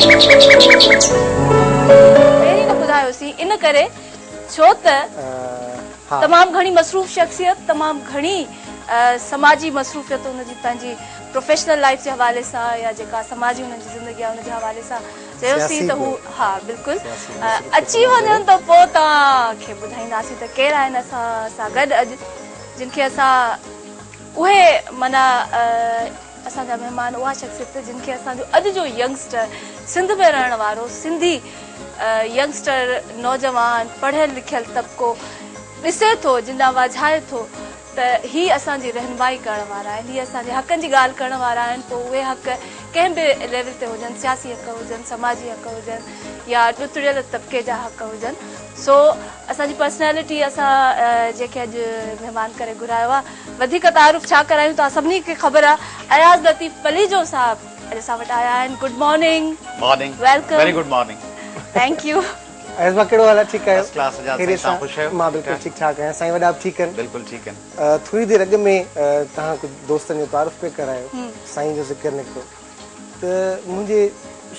پهرين نه ٻڌايوسين ان ڪري ڇو ته تمام گهڻي مصروف شخصيت تمام گهڻي سماجي مصروفيت ان جي پنهنجي پروفيشنل لائيف جي حوالي سان يا جيڪا سماجي انهن جي زندگي آهي ان جي حوالي سان چيوسين ته هو ها بلڪل اچي وڃن ته پوء توهان کي ٻڌائينداسين ته ڪير آهن اسان سان گڏ اڄ جن کي اسان اهي معنيٰ اسان جا مهمان اها شخصيت جن کي اسان جو اڄ جو ينگسٽر سنڌ ۾ رهڻ وارو سنڌي ينگسٽر نوجوان پڙهيل لکيل طبقو ڏسي ٿو جن ڏانهن واجهائي ٿو ته هي اسان جي رهنمائي ڪرڻ وارا آهن، هي اسان جي حقن جي ڳالهه ڪرڻ وارا آهن، پوء اهي حق ڪنهن به ليول تي هجن، سياسي حق هجن، سماجي حق هجن يا ڏتڙيل طبقي جا حق هجن. سو اسان جي پرسنالٽي اسان جنهن کي اڄ مهمان ڪري گهرايو آهي، وڌيڪ تعارف ڇا ڪرايون توهان سڀني کي خبر آهي، اياز لطيف پليجو صاحب اڄ اسان وٽ آيا آهن. Good morning. Morning. Welcome. Very good morning. Thank you. Ayaz ڀاء ڪهڙو حال آهي ٺيڪ آهيو فرسٽ ڪلاس سجاد سائين توهان خوش آهيو مان بلڪل ٺيڪ ٺاڪ آهيان سائين وڏا به ٺيڪ آهن بلڪل ٺيڪ آهن ٿوري دير اڳ ۾ توهان ڪجهه دوستن جو تعارف پئي ڪرايو سائين جو ذڪر نڪتو ته منهنجي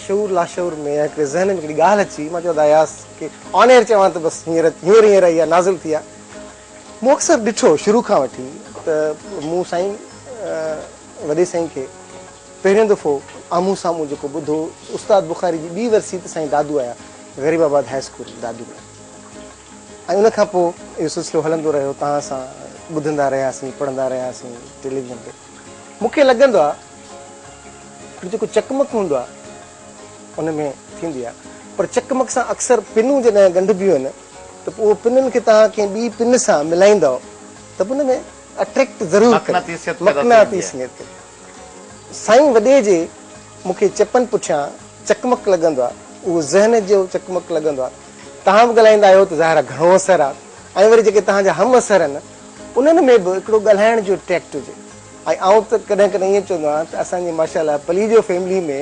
شعور لاشعور ۾ يا هڪڙي ذهن ۾ هڪڙي ڳالهه اچي مان چيو اياز کي آن ايئر چوان ته بس هينئر هينئر هينئر اها نازل ٿي آهي مون اڪثر ڏٺو شروع کان وٺي ته مون سائين وڏي سائين کي پهريون دفعو آمهون سامهون جيڪو ٻڌو استاد بخاري جي ٻي ورسي تي سائين دادو آيا غريب آباد هاء اسڪول دادو ۾ ۽ ان کان پوء اهو سلسلو هلندو رهيو توهان سان ٻڌندا رهياسين پڙهندا رهياسين ٽيليويزن تي مون کي لڳندو آهي هڪڙو جيڪو چقمق هوندو آهي ان ۾ ٿيندي آهي پر چقمق سان اڪثر پنون جڏهن ڳنڍبيون آهن ته پوء اهو پنن کي توهان ڪنهن ٻي پن سان ملائيندؤ ته به ان ۾ اٽريڪٽ ضرور ڪري مقناطيسيت ڪري سائين وڏي جي مون کي چپن پٺيان چقمق لڳندو آ، اهو ذهن جو چقمق لڳندو آ. توهان به ڳالهائيندا آهيو ته ظاهر آ گهڻو اثر آ ۽ وري جيڪي توهان جا هم اثر آهن انهن ۾ به هڪڙو ڳالهائڻ جو ٽيڪٽ هجي ۽ آئون ته ڪڏهن ڪڏهن ائين چوندو آهيان ته اسان جي ماشاء الله پليجو فيملي ۾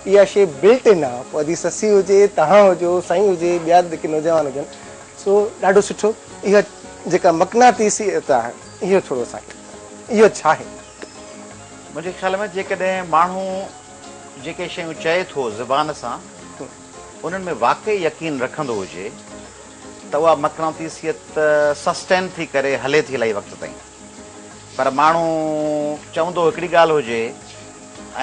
اها شيء بلٽ ان آ، پوء ادي سسي هجي، توهان هجو، سائين هجي، ٻيا جيڪي نوجوان هجن سو ڏاڍو سٺو اها جيڪا مقناطيسيت آهي اهو ٿورو اسان کي اهو ڇا آهي؟ منهنجي خيال ۾ جيڪڏهن ماڻهو جيڪي شيون چئي ٿو زبان سان انهن ۾ واقعي يقين رکندو هجي ته اها مقناطيسيت سسٽين ٿي ڪري هلي ٿي الاهي وقت تائين پر ماڻهو چوندو هڪڙي ڳالهه هجي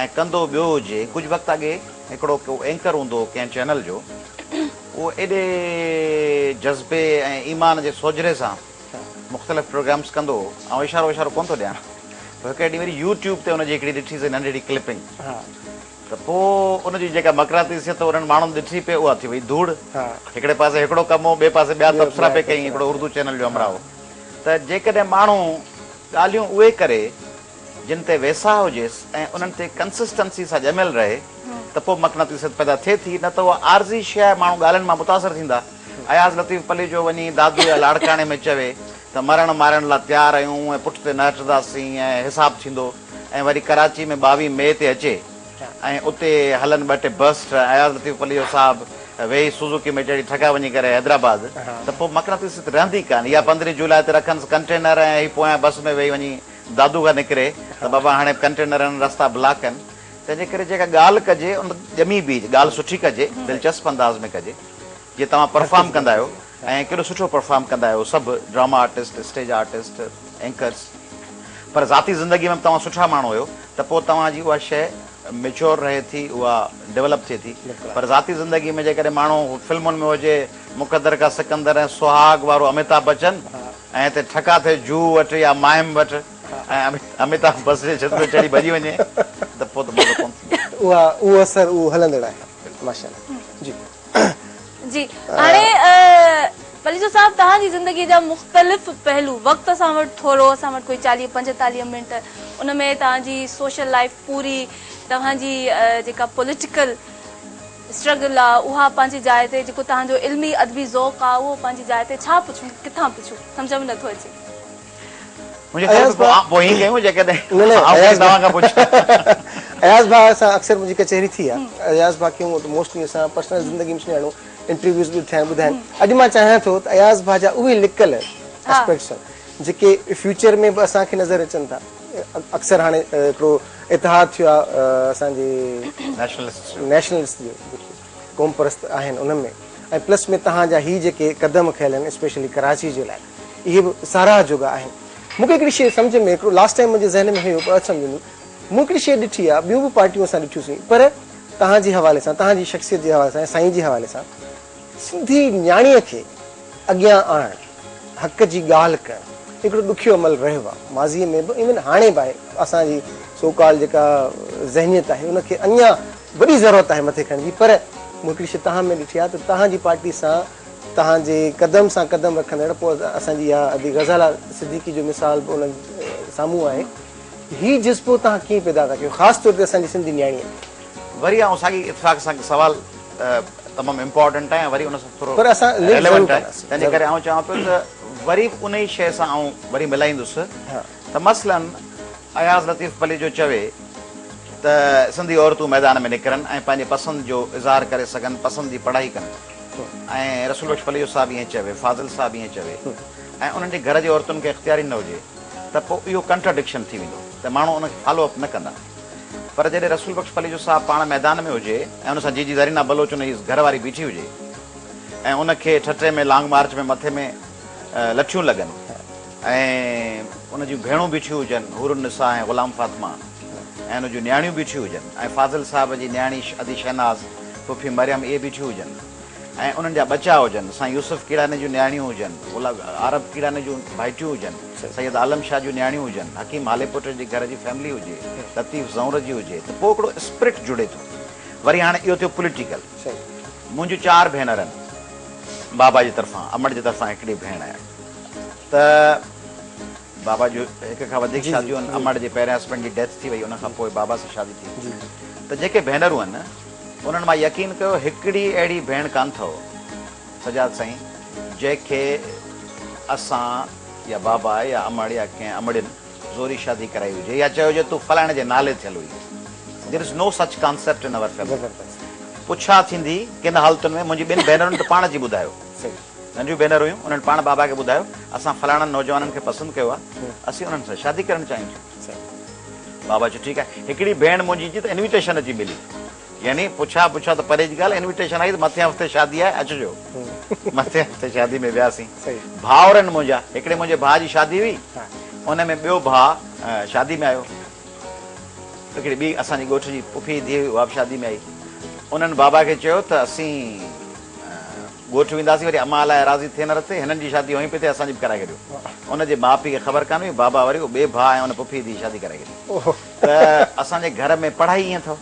۽ ڪندو ٻيو هجي ڪجهه وقت اڳي هڪڙو ڪو اينڪر هوندو هو ڪنهن چينل جو اهو ايڏي جذبي ۽ ايمان جي سوجهري سان مختلف پروگرامس ڪندو هو آئون اشارو اشارو ڪونه ٿو ڏيان پوء هڪڙي ڏينهن وري يو ٽيوب تي ان جي هڪڙي ڏٺي سين ننڍڙي ڪلپنگ ته پوء ان جي جيڪا مقناطيسيت انهن ماڻهن ڏٺي پئي اها ٿي وئي ڌوڙ هڪڙي پاسي هڪڙو ڪم هو ٻئي پاسي ٻيا تبصرا پئي ڪيائين هڪڙو اردو چينل جو همراهه هو ته جيڪڏهن ماڻهو ڳالهيون اهي ڪري جن تي ويساهه هجيس ۽ انهن تي ڪنسسٽنسي سان ڄميل رهي ته پوء مقناطيسيت پيدا ٿئي ٿي نه ته اها عارضي شيء آهي ماڻهو ڳالهين مان متاثر ٿيندا. اياز لطيف پليجو وڃي دادو يا لاڙڪاڻي ۾ چوي ته مرڻ مارڻ لا تيار آهيون ۽ پٺتي نه هٽنداسين ۽ حساب ٿيندو ۽ وري ڪراچي ۾ 22 مئي تي اچي ۽ اتي هلن ٻه ٽي برسٽ ۽ اياز لطيف پليجو صاحب ويهي سوزوڪي ۾ چڙهي ٺڳا وڃي ڪري حيدرآباد ته پوء مقناطيسيت رهندي ڪانه يا 15 جولاء تي رکنس ڪنٽينر ۽ هي پويان بس ۾ ويهي وڃي دادو کان نڪري ته بابا هاڻي ڪنٽينرن رستا بلاڪ آهن تنهن جي ڪري جيڪا ڳالهه ڪجي ان ڄمي بيهجي ڳالهه سٺي ڪجي دلچسپ انداز ۾ ڪجي جيئن توهان پرفارم ڪندا آهيو ۽ ڪيڏو سٺو پرفارم ڪندا آهيو سڀ drama artist stage artist anchors پر ذاتي زندگي ۾ به توهان سٺا ماڻهو آهيو ته پوء توهان جي اها شيء ميچور رهي ٿي اها ڊولپ ٿئي ٿي پر ذاتي زندگي ۾ جيڪڏهن ماڻهو فلمن ۾ هجي مقدر کا سڪندر ۽ سهاڳ وارو اميتاڀ بچن ۽ هتي ٺڪا ٿئي جوهه وٽ يا ماهيم وٽ ۽ اميتاڀ بس جي ڇت تي چڙهي ڀڄي وڃي ته پوء ته مزو ڪونه ٿيندو. اها اهو اثر اهو هلندڙ آهي ماشاءالله جي. جي هاڻي پليجو صاحب توهان جي زندگي جا مختلف پهلو وقت اسان وٽ ٿورو اسان وٽ ڪوئي 40 45 منٽ ان ۾ توهان جي سوشل لائف پوري توهان جي جيڪا پوليٽيڪل اسٽرگل آ اها پنهنجي جاء تي جيڪو توهان جو علمي ادبي ذوق آ اهو پنهنجي جاء تي ڇا پڇون ڪٿان پڇون سمجهه ۾ نٿو اچي. منهنجي خيال ۾ پوء پوء ائين ڪيون جيڪڏهن آئون کڻي توهان کان پڇان. اياز ڀاء سان اڪثر منهنجي ڪچهري ٿي آ اياز ڀاء کي هونء ته موسٽلي اسان پرسنل زندگي ۾ سڃاڻون انٽرويوز به ٿيا آهن ٻڌا آهن اڄ مان چاهيان ٿو ته اياز ڀاء جا اهي لڪل اسپيڪٽس جيڪي فيوچر ۾ به اسان کي نظر اچن ٿا اڪثر هاڻي هڪڙو اتحاد ٿيو آهي اسان جي نيشنلسٽ جو نيشنلسٽ جو جيڪي قومپرست آهن انهن ۾ ۽ پلس ۾ توهان جا هي جيڪي قدم کنيل آهن اسپيشلي ڪراچي جي لاء اهي به ساراهه جوڳا آهن. مون کي هڪڙي شيء سمجهه ۾ هڪڙو لاسٽ ٽائيم منهنجي ذهن ۾ هيو پر اڄ سمجهه ۾ مون هڪڙي شيء ڏٺي آهي ٻيون به پارٽيون اسان ڏٺيون سين پر توهان جي حوالي سان توهان جي شخصيت جي حوالي سان ۽ سائين جي حوالي سان سنڌي نياڻيء کي اڳيان آڻڻ حق جي ڳالهه ڪرڻ هڪڙو ڏکيو عمل رهيو آهي ماضيء ۾ به ايون هاڻي به آهي اسان جي سو ڪالڊ جيڪا ذهنيت آهي ان کي اڃا وڏي ضرورت آهي مٿي کڻڻ جي پر مون هڪڙي شيء توهان ۾ ڏٺي آهي ته توهان جي پارٽي سان توهان جي قدم سان قدم رکندڙ پوء اسان جي اها ادي غزاله صديقي جو مثال به ان سامهون آهي. هي جذبو توهان ڪيئن پيدا ٿا ڪيو خاص طور تي اسان جي سنڌي نياڻيء ۾؟ وري آئون ساڳي اتفاق سان سوال تمام امپارٽنٽ آهي ۽ وري ان سان ٿورو پر اسان لنڪ ضرور ريليونٽ آهي ڪنداسين تنهن جي ڪري آئون چوان پيو ته وري به انهي شيء سان آئون وري ملائيندس ته مثلاً اياز لطيف پليجو چوي ته سنڌي عورتون ميدان ۾ نڪرن ۽ پنهنجي پسند جو اظهار ڪري سگهن پسند جي پڙهائي ڪن ۽ رسول بخش پليجو صاحب ائين چوي، فاضل صاحب ائين چوي ۽ انهن جي گهر جي عورتن کي اختيار ئي نه هجي ته پوء اهو ڪنٽراڊڪشن ٿي ويندو ته ماڻهو ان کي فالو اپ نه ڪندا. پر جڏهن رسول بخش پليجو صاحب پاڻ ميدان ۾ هجي ۽ ان سان جيجي زرينا بلوچ ان جي گهر واري بيٺي هجي ۽ ان کي ٺٽي ۾ لانگ مارچ ۾ مٿي ۾ لٺيون لڳن ۽ ان جون ڀيڻون بيٺيون هجن حور النساء ۽ غلام فاطمه ۽ ان جون نياڻيون بيٺيون هجن ۽ فاضل صاحب جي نياڻي ادي شهناز، پڦي مريم اهي بيٺيون هجن ۽ انهن جا ٻچا هجن، سائين يوسف ڪيڙاني جون نياڻيون هجن، عرب ڪيڙاني جون ڀائٽيون هجن، سيد عالم شاهه جون نياڻيون هجن، حڪيم هاليپوٽي جي گهر جي فيملي هجي، لطيف زئونر جي هجي ته پوء هڪڙو اسپرٽ جڙي ٿو. وري هاڻي اهو ٿيو پوليٽيڪل. منهنجون چار ڀينرن، بابا جي طرفان، امڙ جي طرفان هڪڙي ڀيڻ آهي ته بابا جون هڪ کان وڌيڪ شاديون آهن، امڙ جي پهرين هسبنڊ جي ڊيٿ ٿي وئي ان کان پوء بابا سان شادي ٿي ته جيڪي ڀينرون آهن انهن مان يقين ڪيو هڪڙي اهڙي ڀيڻ ڪانه اٿو سجاد سائين جنهن کي اسان يا بابا يا امڙ يا ڪنهن امڙين زوري شادي ڪرائي هجي يا چيو هجي تون فلاڻي جي نالي ٿيل هئي There is no such concept in our family. پڇا ٿيندي ڪن حالتن ۾ منهنجي ٻن ڀينرن ته پاڻ اچي ٻڌايو. ننڍيون ڀينر هيون، انهن پاڻ بابا کي ٻڌايو، اسان فلاڻن نوجوانن کي پسند ڪيو آهي، اسين انهن سان شادي ڪرڻ چاهيون ٿيون. بابا چيو ٺيڪ آهي. هڪڙي ڀيڻ منهنجي جي ته انويٽيشن اچي ملي. يعني پڇا پڇا ته پري جي ڳالهه، انويٽيشن آئي ته مٿئين هفتي شادي آهي، اچجو. مٿئين هفتي شادي ۾ وياسين. ڀائر آهن منهنجا، هڪڙي منهنجي ڀاء جي شادي هئي، ان ۾ ٻيو ڀاء شادي ۾ آيو. هڪڙي ٻي اسان جي ڳوٺ جي پڦي جي ڌيء هئي، اها به شادي ۾ آئي. انهن بابا کي چيو ته اسين ڳوٺ وينداسين وري امان الائي راضي ٿئي نه رٿي، هنن جي شادي هونئن پئي ٿئي اسان جي به ڪرائي ڇڏيو. ان جي ماء پيء کي خبر ڪانه هئي، بابا وري اهو ٻئي ڀاء ۽ ان پڦيء جي شادي ڪرائي ڇڏي. ته اسان جي گهر ۾ پڙهائي ائين اٿو.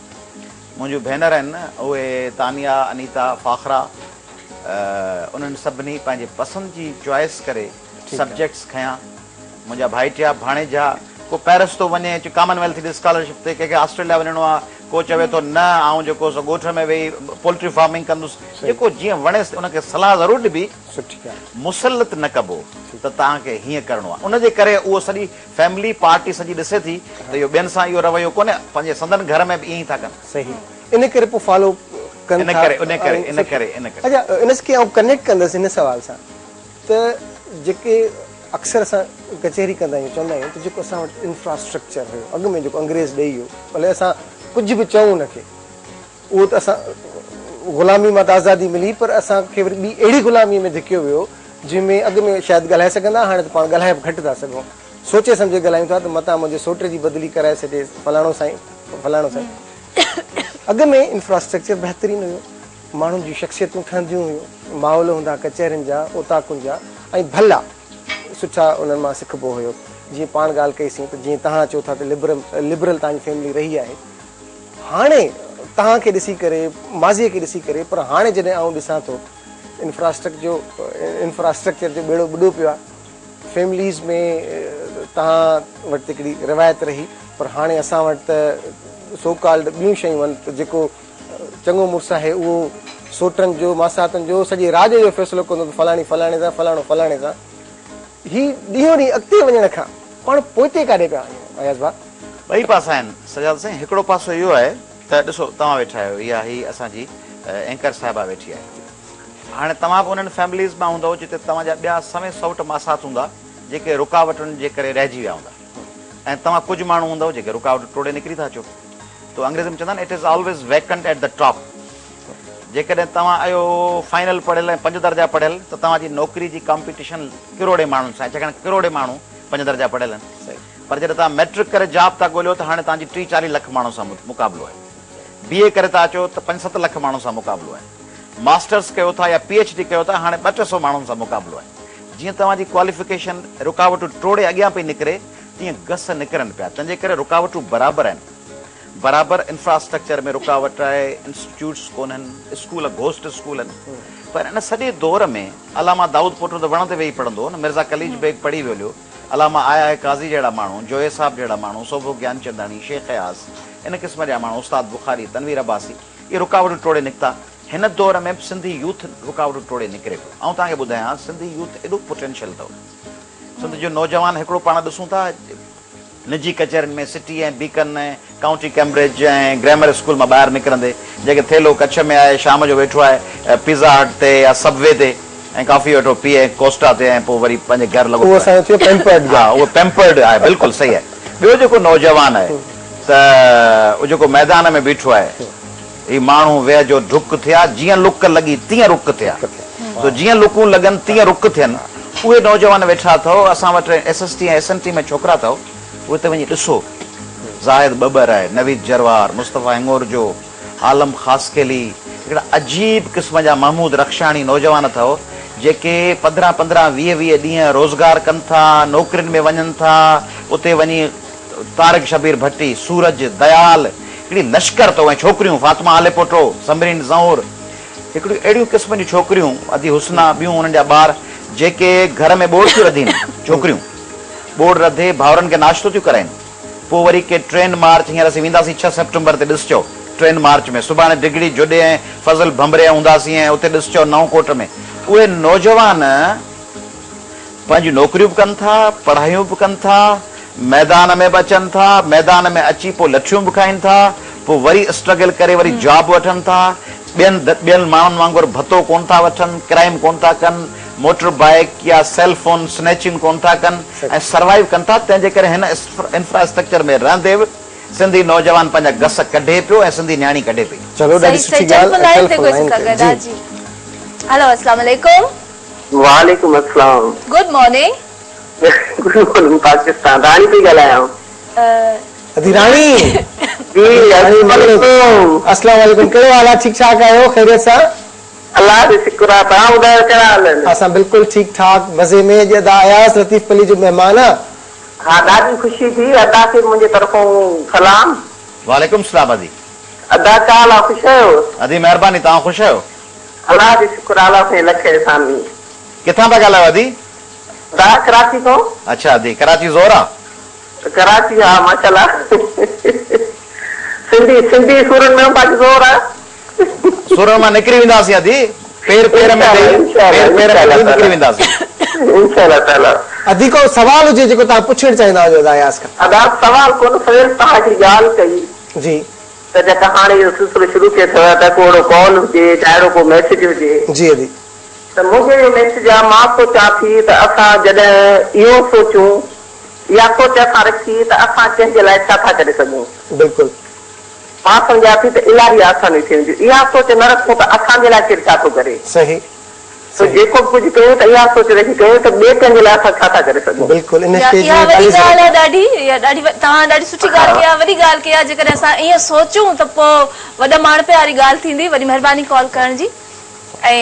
منهنجون ڀينر آهن اهي تانيا، انيتا، فاخره انهن سڀني پنهنجي پسند جي چوائس ڪري سبجيڪٽس کنيا. منهنجا ڀائٽيا، ڀاڻيجا، ڪو پئرس ٿو وڃي، چي ڪامن ويلٿ جي اسڪالرشپ تي، ڪنهن کي آسٽريليا وڃڻو آ، ڪو چوي ٿو نه آئون جيڪو سو ڳوٺ ۾ ويهي پولٽري فارمنگ ڪندس، جيڪو جيئن وڻيس ان کي صلاح ضرور ڏبي، مسلط نه ڪبو ته توهان کي هيئن ڪرڻو آ، ان جي ڪري اهو سڄي فيملي پارٽي سڄي ڏسي ٿي ته اهو ٻين سان اهو رويو ڪونهي، پنهنجي سندن گهر ۾ به ائين ئي ٿا ڪن. صحيح ان ڪري پوء فالو ڪن ٿا. ان ڪري ان ڪري ان ڪري. اڇا ان کي آئون ڪنيڪٽ ڪندس هن سوال سان ته جيڪي اڪثر اسان ڪچهري ڪندا آهيون چوندا آهيون ته جيڪو اسان وٽ انفراسٽرڪچر هيو اڳ ۾ جيڪو انگريز ڏئي ويو ڀلي اسان ڪجهه به چئون ان کي اهو ته اسان غلامي مان ته آزادي ملي پر اسان کي وري ٻي اهڙي غلامي ۾ ڌڪيو ويو جنهن ۾ اڳ ۾ شايد ڳالهائي سگهندا هاڻي ته پاڻ ڳالهائي به گهٽ ٿا سگهون سوچي سمجهي ڳالهايون ٿا ته متان منهنجي سوٽ جي بدلي ڪرائي ڇڏي فلاڻو سائين فلاڻو سائين اڳ ۾ انفراسٽرڪچر بهترين هيو ماڻهن جون شخصيتون ٺهنديون هيون، ماحول هوندا ڪچهرين جا، اوطاقن جا ۽ ڀلا سٺا انهن مان سکبو هيو. جيئن پاڻ ڳالهه ڪئي سين ته جيئن توهان چئو ٿا ته لبرل لبرل توهان جي فيملي رهي آهي. هاڻي توهان کي ڏسي ڪري، ماضيء کي ڏسي ڪري پر هاڻي جڏهن آئون ڏسان ٿو انفراسٽرڪ جو انفراسٽرڪچر جو ٻيڙو ٻڏو پيو آهي. فيمليز ۾ توهان وٽ ته هڪڙي روايت رهي پر هاڻي اسان وٽ ته سو ڪالڊ ٻيون شيون آهن ته جيڪو چڱو مڙس آهي اهو سوٽن جو، ماساتن جو، سڄي راڄ جو فيصلو ڪندو ته فلاڻي فلاڻي سان، فلاڻو فلاڻي سان. هي ڏينهون ڏينهن اڳتي وڃڻ کان پاڻ پوئتي ڪاڏي پيا وڃون اياز ڀاء؟ ٻئي پاسا آهن سجاد سائين، هڪڙو پاسو اهو آهي ته ڏسو توهان ويٺا آهيو يا هي اسان جي اينڪر صاحبه ويٺي آهي، هاڻي توهان به انهن فيمليز مان هوندؤ جتي توهان جا ٻيا سوين سئوٽ ماسات هوندا جيڪي رڪاوٽن جي ڪري رهجي ويا هوندا. ۽ توهان ڪجهه ماڻهو هوندؤ جيڪي رڪاوٽون ٽوڙي نڪري ٿا اچو. ته انگريزي ۾ چوندا آهن it is always vacant at the top. جيڪڏهن توهان آهيو فائنل پڙهيل ۽ پنج درجا پڙهيل ته توهان جي نوڪري جي ڪامپيٽيشن ڪروڙين ماڻهن سان آهي ڇاڪاڻ ڪروڙين ماڻهو پنج درجا پڙهيل آهن. پر جڏهن توهان مئٽرڪ ڪري جاب ٿا ڳوليو ته هاڻي توهان جي ٽيهه چاليهه لک ماڻهن سان مقابلو آهي. بي اي ڪري ٿا اچو ته پنج ست لک ماڻهن سان مقابلو آهي. ماسٽرس ڪيو ٿا يا پي ايڇ ڊي ڪيو ٿا هاڻي ٻه ٽي سو ماڻهن سان مقابلو آهي. جيئن توهان جي ڪواليفڪيشن رڪاوٽون ٽوڙي اڳيان پئي نڪري تيئن گس نڪرن پيا. تنهنجي ڪري رڪاوٽون برابر آهن. برابر انفراسٽرڪچر ۾ رڪاوٽ آهي، انسٽيٽيوٽس ڪونهن، اسڪول گهوسٽ اسڪول آهن. پر ان سڄي دور ۾ علامه دائود پوٽو ته وڻ تي ويهي پڙهندو هو نه، مرزا قليچ بيگ پڙهي ويو هليو، علامه آء آء قاضي جهڙا ماڻهو، جويي صاحب جهڙا ماڻهو، سوڀو گيانچنداڻي، شيخ اياز، ان قسم جا ماڻهو، استاد بخاري، تنوير عباسي، اهي رڪاوٽون ٽوڙي نڪتا. هن دور ۾ به سنڌي يوٿ رڪاوٽون ٽوڙي نڪري پيو. آئون توهان کي ٻڌايان سنڌي يوٿ ايڏو پوٽينشل اٿو. سنڌ جو نوجوان هڪڙو پاڻ ڏسون ٿا نجي ڪچهرين ۾ city ۽ Beacon ۽ county Cambridge ۽ grammar school مان ٻاهر نڪرندي جيڪي ٿيلهو ڪڇ ۾ آهي شام جو ويٺو آهي پيزا هٽ تي يا سب وي تي ۽ ڪافي ويٺو پيئي ۽ ڪوسٽا تي ۽ پوء وري پنهنجي گهر لڳو اهو اسان جو ٿيو پيمپرڊ ها اهو پيمپرڊ آهي بلڪل صحيح آهي ٻيو جيڪو نوجوان آهي ته اهو جيڪو ميدان ۾ بيٺو آهي هي ماڻهو ويهه جو ڍڪ ٿيا، جيئن لڪ لڳي تيئن رڪ ٿيا. سو جيئن لڪون لڳن تيئن رڪ ٿين. اهي نوجوان ويٺا اٿئو، اسان وٽ S S T ۽ S N T ۾ ڇوڪرا اٿئو، اهي ته وڃي ڏسو. زاهد ٻٻر آهي، نويد جروار، مصطفيٰ هڱورجو، عالم خاصخيلي، هڪڙا عجيب قسم جا محمود رخشاڻي نوجوان اٿئو، جيڪي پندرهن پندرهن ويهه ويهه ڏينهن روزگار ڪن ٿا، نوڪرين ۾ وڃن ٿا، اتي وڃي طارق شبير ڀٽي، سورج، ديال، هڪڙي لشڪر اٿو ۽ ڇوڪريون فاطمه هاليپوٽو، ثمرين زنئور، هڪڙيون اهڙيون قسم جون ڇوڪريون، ادي حسنا، ٻيون انهن جا ٻار جيڪي گهر ۾ ٻوڙ ٿيون رڌين، ڇوڪريون ٻوڙ رڌي ڀائرن کي ناشتو ٿيون ڪرائين، پوء وري ڪي ٽرين مارچ، هينئر اسين وينداسين ڇهه سيپٽمبر تي ڏسجو ٽرين مارچ ۾ سڀاڻي ڊگهڙي جوڏي ۽ فضل ڀنڀري هونداسين ۽ اتي ڏسجو نئون ڪوٽ ۾ اهي نوجوان پنهنجون نوڪريون به ڪن ٿا، پڙهايون به ڪن ٿا، ميدان ۾ به اچن ٿا، ميدان ۾ اچي پوء لٺيون به کائين ٿا، پوء وري اسٽرگل ڪري وري جاب وٺن ٿا، ٻين ٻين ماڻهن وانگر ڀتو ڪونه ٿا وٺن، ڪرائيم ڪونه ٿا ڪن، موٽر بائيڪ يا سيل فون سنيچنگ ڪونه ٿا ڪن ۽ سروائيو ڪن ٿا، تنهن جي ڪري هن انفراسٽرڪچر ۾ رهندي به سنڌي نوجوان پنهنجا گس ڪڍي پيو ۽ سنڌي نياڻي ڪڍي پئي. چلو ڏاڍي صحيح سٺي صحيح ڳالهه ٽيليفون ۽ لائين تي ٽيليفون ڪوئي لائين سان تي گڏ جي. آ جي هلو اسلام عليڪم. وعليڪم السلام. Good morning. Good morning Pakistan Rani پئي ڳالهايان. ادي راڻي. جي اسلام عليڪم. اسلام عليڪم ڪهڙو حال آ ٺيڪ ٺاڪ آهيو خيريت سان. الله جو شڪر آ توهان ٻڌايو ڪهڙا حال آهن. اسان بلڪل ٺيڪ ٺاڪ مزي ۾ اڄ ادا اياز لطيف پليجو مهمان آ. ها ڏاڍي خوشي ٿي ادا کي منهنجي طرفون سلام. وعليڪم السلام ادي. ادا ڪا حال آ خوش آهيو. ادي مهرباني توهان خوش آهيو. الله جو شڪر آ الله سائين لک احسان. ڪٿان ٿا ڳالهايو ادي. ادا ڪراچي کان. اڇا ادي ڪراچي زور آ. ڪراچي ها ماشاءالله سنڌي سنڌي سورن ۾ به زور آ. سورن مان نڪري وينداسين ادي پير پير ۾ ڏئي پير پير ۾ ڏئي نڪري وينداسين. انشاء الله تعالي. ادي ڪو سوال هجي جيڪو توهان پڇڻ چاهيندا هجو ادا اياز کان. ادا سوال ڪونه سويل توهان هڪڙي ڳالهه ڪئي. جي. ته جيڪا هاڻي اهو سلسلو شروع ٿئي ٿو ته ڪو اهڙو ڪال هجي يا اهڙو ڪو ميسيج هجي. جي ادي. ته منهنجو اهو ميسيج آ مان سوچان ٿي ته اسان جڏهن اهو سوچون اها سوچ اسان رکي ته اسان ڪنهن جي لاء ڇا ٿا ڪري سگهون. بلڪل. مان سمجهان ٿي ته الاهي آسانيون ٿي وينديون اها سوچ نه رکون ته اسان جي لاء ڪير ڇا ٿو ڪري. صحيح. سو جيڪو به ڪجهه ڪيون ته اها سوچ رکي ڪيون ته ٻئي ڪنهن جي لاء اسان ڇا ٿا ڪري سگهون. بلڪل ان اها اسٽيج ۾ وڏي ڏاڍي ڳالهه ضرورت آهي آهي. ڏاڍي اها ڏاڍي توهان ڏاڍي سٺي ڳالهه ڪئي آهي وڏي ڳالهه ڪئي آهي جيڪڏهن اسان ائين سوچون ته پوء وڏ ماڻهپي واري ڳالهه ٿيندي وڏي مهرباني ڪال ڪرڻ جي ۽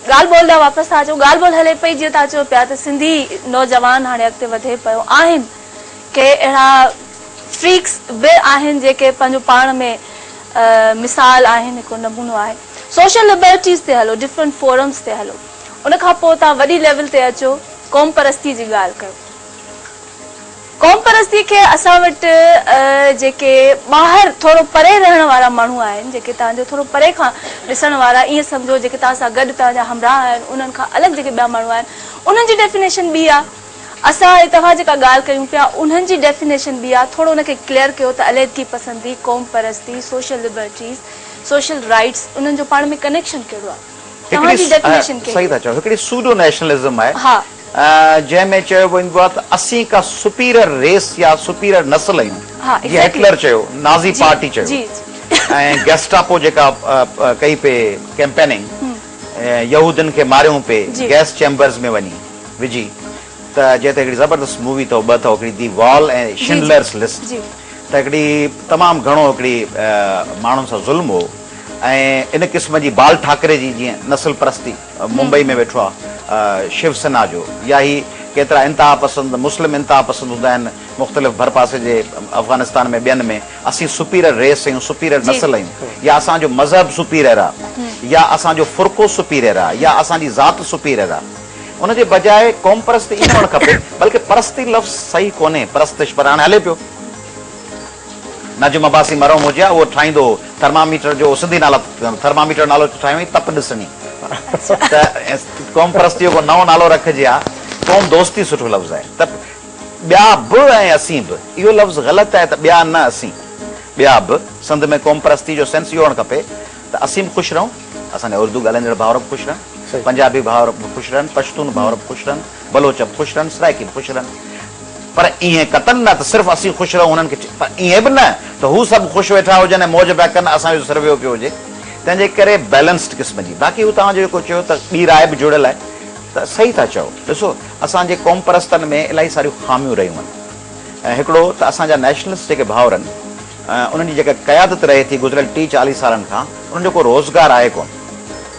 ڳالهه ٻولهه ڏانهن واپس ٿا اچون ڳالهه ٻولهه هلي پئي جيئن توهان چئو پيا ته سنڌي نوجوان هاڻي اڳتي وڌي پيو آهن ڪي اهڙا فريڪس به آهن جيڪي پنهنجو پاڻ ۾ مثال آهن هڪڙو نمونو آهي. سوشل لبرٽيز تي هلو، ڊفرنٽ فورمز تي هلو، ان کان پوء توهان وڏي ليول تي اچو، قوم پرستي جي ڳالهه ڪيو. قوم پرستي کي اسان وٽ جيڪي ٻاهر ٿورو پري رهڻ وارا ماڻهو آهن، جيڪي توهان جو ٿورو پري کان ڏسڻ وارا ائين سمجهو جيڪي توهان سان گڏ توهان جا همراهه آهن انهن کان الڳ جيڪي ٻيا ماڻهو آهن انهن جي ڊيفينيشن ٻي آهي. اسان ۽ توهان جيڪا ڳالهه ڪيون پيا انهن جي ڊيفينيشن ٻي آهي، ٿورو ان کي ڪليئر ڪيو ته عليحدگي پسندي، قوم پرستي، سوشل لبرٽيز، سوشل رائيٽس انهن جو پاڻ ۾ ڪنيڪشن ڪهڙو آهي؟ توهان هڪڙي جي ڊيفينيشن ڪهڙي صحيح ٿا آهي؟ چئو هڪڙي سوڊو نيشنلزم آهي ها. جنهن ۾ چيو ويندو آهي ته اسين ڪا سپيريئر ريس يا سپيريئر نسل آهيون جيئن هٽلر چيو، نازي پارٽي چيو ۽ گيسٽاپو جيڪا ڪئي پئي ڪيمپيننگ يهودين کي ماريون پئي گيس چيمبرز ۾ وڃي وجهي ته جنهن تي هڪڙي زبردست مووي اٿو ٻه اٿو هڪڙي the wall ۽ شنڊلرس لسٽ ته هڪڙي تمام گهڻو هڪڙي ماڻهن سان ظلم هو ۽ ان قسم جي بال ٺاڪري جي جيئن نسل پرستي ممبئي ۾ ويٺو آ شو سينا جو يا هي ڪيترا انتها پسند مسلم انتها پسند هوندا آهن مختلف ڀرپاسي جي افغانستان ۾ ٻين ۾ اسين سپيرر ريس آهيون سپيرر نسل آهيون يا اسان جو مذهب سپيرر آ يا اسان جو فرقو سپيرر آ يا اسان جي ذات سپيرر آ ان جي بجاء قوم پرستي ائين نه هئڻ کپي بلڪه پرستي لفظ صحيح ڪونهي پرستش پر هاڻي هلي پيو. نجم عباسي مرحوم هجي ها اهو ٺاهيندو هو ٿرماميٽر جو سنڌي نالا ٿرماميٽر جو نالو ٺاهيو هئائين تپ ڏسڻي ته قوم پرستي جو ڪو نئون نالو رکجي ها قوم دوستي سٺو لفظ آهي ته ٻيا به ۽ اسين به اهو لفظ غلط آهي ته ٻيا نه اسين ٻيا به سنڌ ۾ قوم پرستي جو سينس اهو هئڻ کپي ته اسين به خوش رهون اسان جا اردو ڳالهائيندڙ ڀائر به خوش رهن پنجابي ڀائر به خوش رهن پشتون ڀائر به خوش رهن بلوچ به خوش رهن، سرائيڪي به خوش رهن. پر ائين قطعاً نه ته صرف اسين خوش رهون هنن کي پر ائين به نه ته هو سڀ خوش ويٺا هجن ۽ موج پيا ڪن اسان جو سر ويو پيو هجي. تنهن جي ڪري بيلنسڊ قسم جي. باقي هو توهان جيڪو چيو ته ٻي راء به جڙيل آهي ته صحيح ٿا چئو. ڏسو اسان جي قومپرستن ۾ الاهي ساريون خاميون رهيون آهن. هڪڙو ته اسان جا نيشنلسٽ جيڪي ڀائر آهن انهن جي جيڪا قيادت رهي ٿي گذريل ٽيهه چاليهه سالن کان انهن جو ڪو روزگار آهي ڪونه.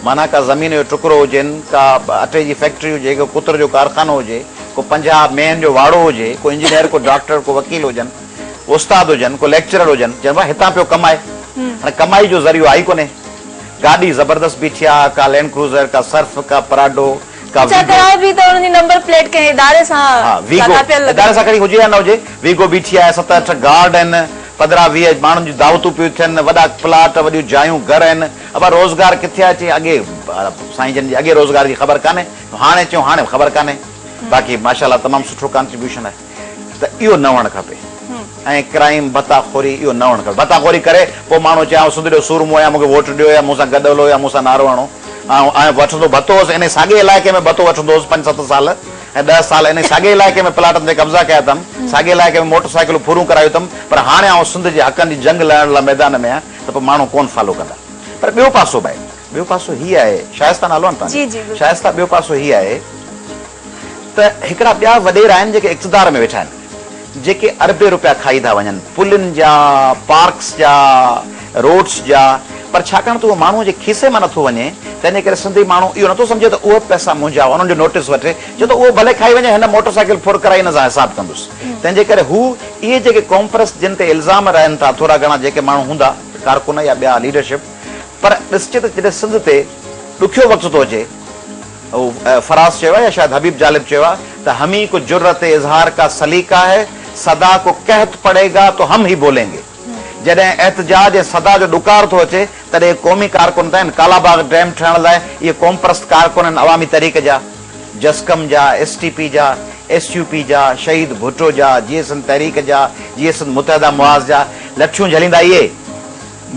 معنيٰ ڪا زمين جو ٽڪرو هجين، ڪا اٽي جي فيڪٽري هجي، ڪو ڪتر جو ڪارخانو هجي، ڪو 50 مينهن جو واڙو هجي، ڪو انجنيئر، ڪو ڊاڪٽر، ڪو وڪيل هجن، ڪو استاد هجن، ڪو ليڪچرر هجن، چون ڀاء هتان پيو ڪمائي. هاڻي ڪمائي جو ذريعو آهي ئي ڪونهي. گاڏي زبردست بيٺي آ، ڪا لينڊ ڪروزر، ڪا سرف، ڪا پراڊو، ڪا پڇا ويگو. ڪرائي به ته انهن جي نمبر پليٽ ڪنهن اداري سان ها ويگو، لاڳاپيل لڳندي. اداري سان کڻي هجي يا نه هجي، ويگو بيٺي آهي، ست اٺ گارڊ آهن، 15 20 ماڻهن جون دعوتون پيون ٿين، وڏا پلاٽ، وڏيون جايون، گهر آهن. ابا روزگار ڪٿي آهي؟ چيائين اڳي سائين جن جي اڳي روزگار جي خبر ڪانهي، هاڻي چيون هاڻي به خبر ڪانهي. باقي ماشاء الله تمام سٺو ڪانٽريبيوشن آهي. ته اهو نه هئڻ کپي ۽ ڪرائيم ڀتا خوري اهو نه هئڻ کپي. ڀتا خوري ڪري پوء ماڻهو چئي آئون سنڌ جو سورمو آهيان مون کي ووٽ ڏيو يا مون سان گڏ هلو يا مون سان نعرو هڻو. آئون آئون وٺندو ڀتو هوس انهي ساڳئي علائقي ۾ ڀتو وٺندو هوس پنج ست سال ۽ ڏهه سال انهي ساڳئي علائقي ۾ پلاٽن تي قبضا ڪيا اٿم ساڳئي علائقي ۾ موٽر سائيڪلون ڦرون ڪرايون اٿم پر هاڻي آئون سنڌ جي حقن جي جنگ لڙڻ لاء ميدان ۾ آهيان ته پوء ماڻهو ڪونه فالو ڪندا. پر ٻيو پاسو به آهي. ٻيو پاسو هي آهي، شائسته نالو آهي نه توهان جو؟ شائسته ٻيو پاسو هي آهي ته هڪڙا ٻيا وڏيرا آهن جيڪي اقتدار ۾ ويٺا آهن، جيڪي اربين روپيا کائي ٿا وڃن، پلن جا، پارڪس جا، روڊس جا، پر ڇاڪاڻ ته اهو ماڻهوء جي کيسي مان نٿو وڃي، تنهن جي ڪري سنڌي ماڻهو اهو نٿو سمجهي ته اهي پئسا منهنجا هئا، انهن جو نوٽيس وٺي، چئي ٿو اهو ڀلي کائي وڃي، هن موٽر سائيڪل ڦر ڪرائي هن سان حساب ڪندس. تنهن جي ڪري هو اهي جيڪي قومپرست جن تي الزام رهن ٿا، ٿورا گهڻا جيڪي ماڻهو هوندا، ڪارڪن يا ٻيا ليڊرشپ، پر ڏسجي ته جڏهن سنڌ تي ڏکيو وقت ٿو اچي، اهو فراز چيو آهي يا شايد حبيب جالب چيو آهي ته همي ڪو جرئت اظهار ڪا سليقه هي، صدا ڪو قحط پڙي گا تو هم هي بولين گي. جڏهن احتجاج ۽ صدا جو ڏڪار ٿو اچي، تڏهن اهي قومي ڪارڪن ته آهن، ڪالا باغ ڊيم ٺهڻ لاء اهي قومپرست ڪارڪن آهن عوامي تحريڪ جا، جسقم جا، ايس ٽي پي جا، ايس يو پي جا، شهيد ڀٽو جا، جيئي سنڌ تحريڪ جا، جيئي سنڌ متحده محاذ جا، لٺيون جهليندا اهي.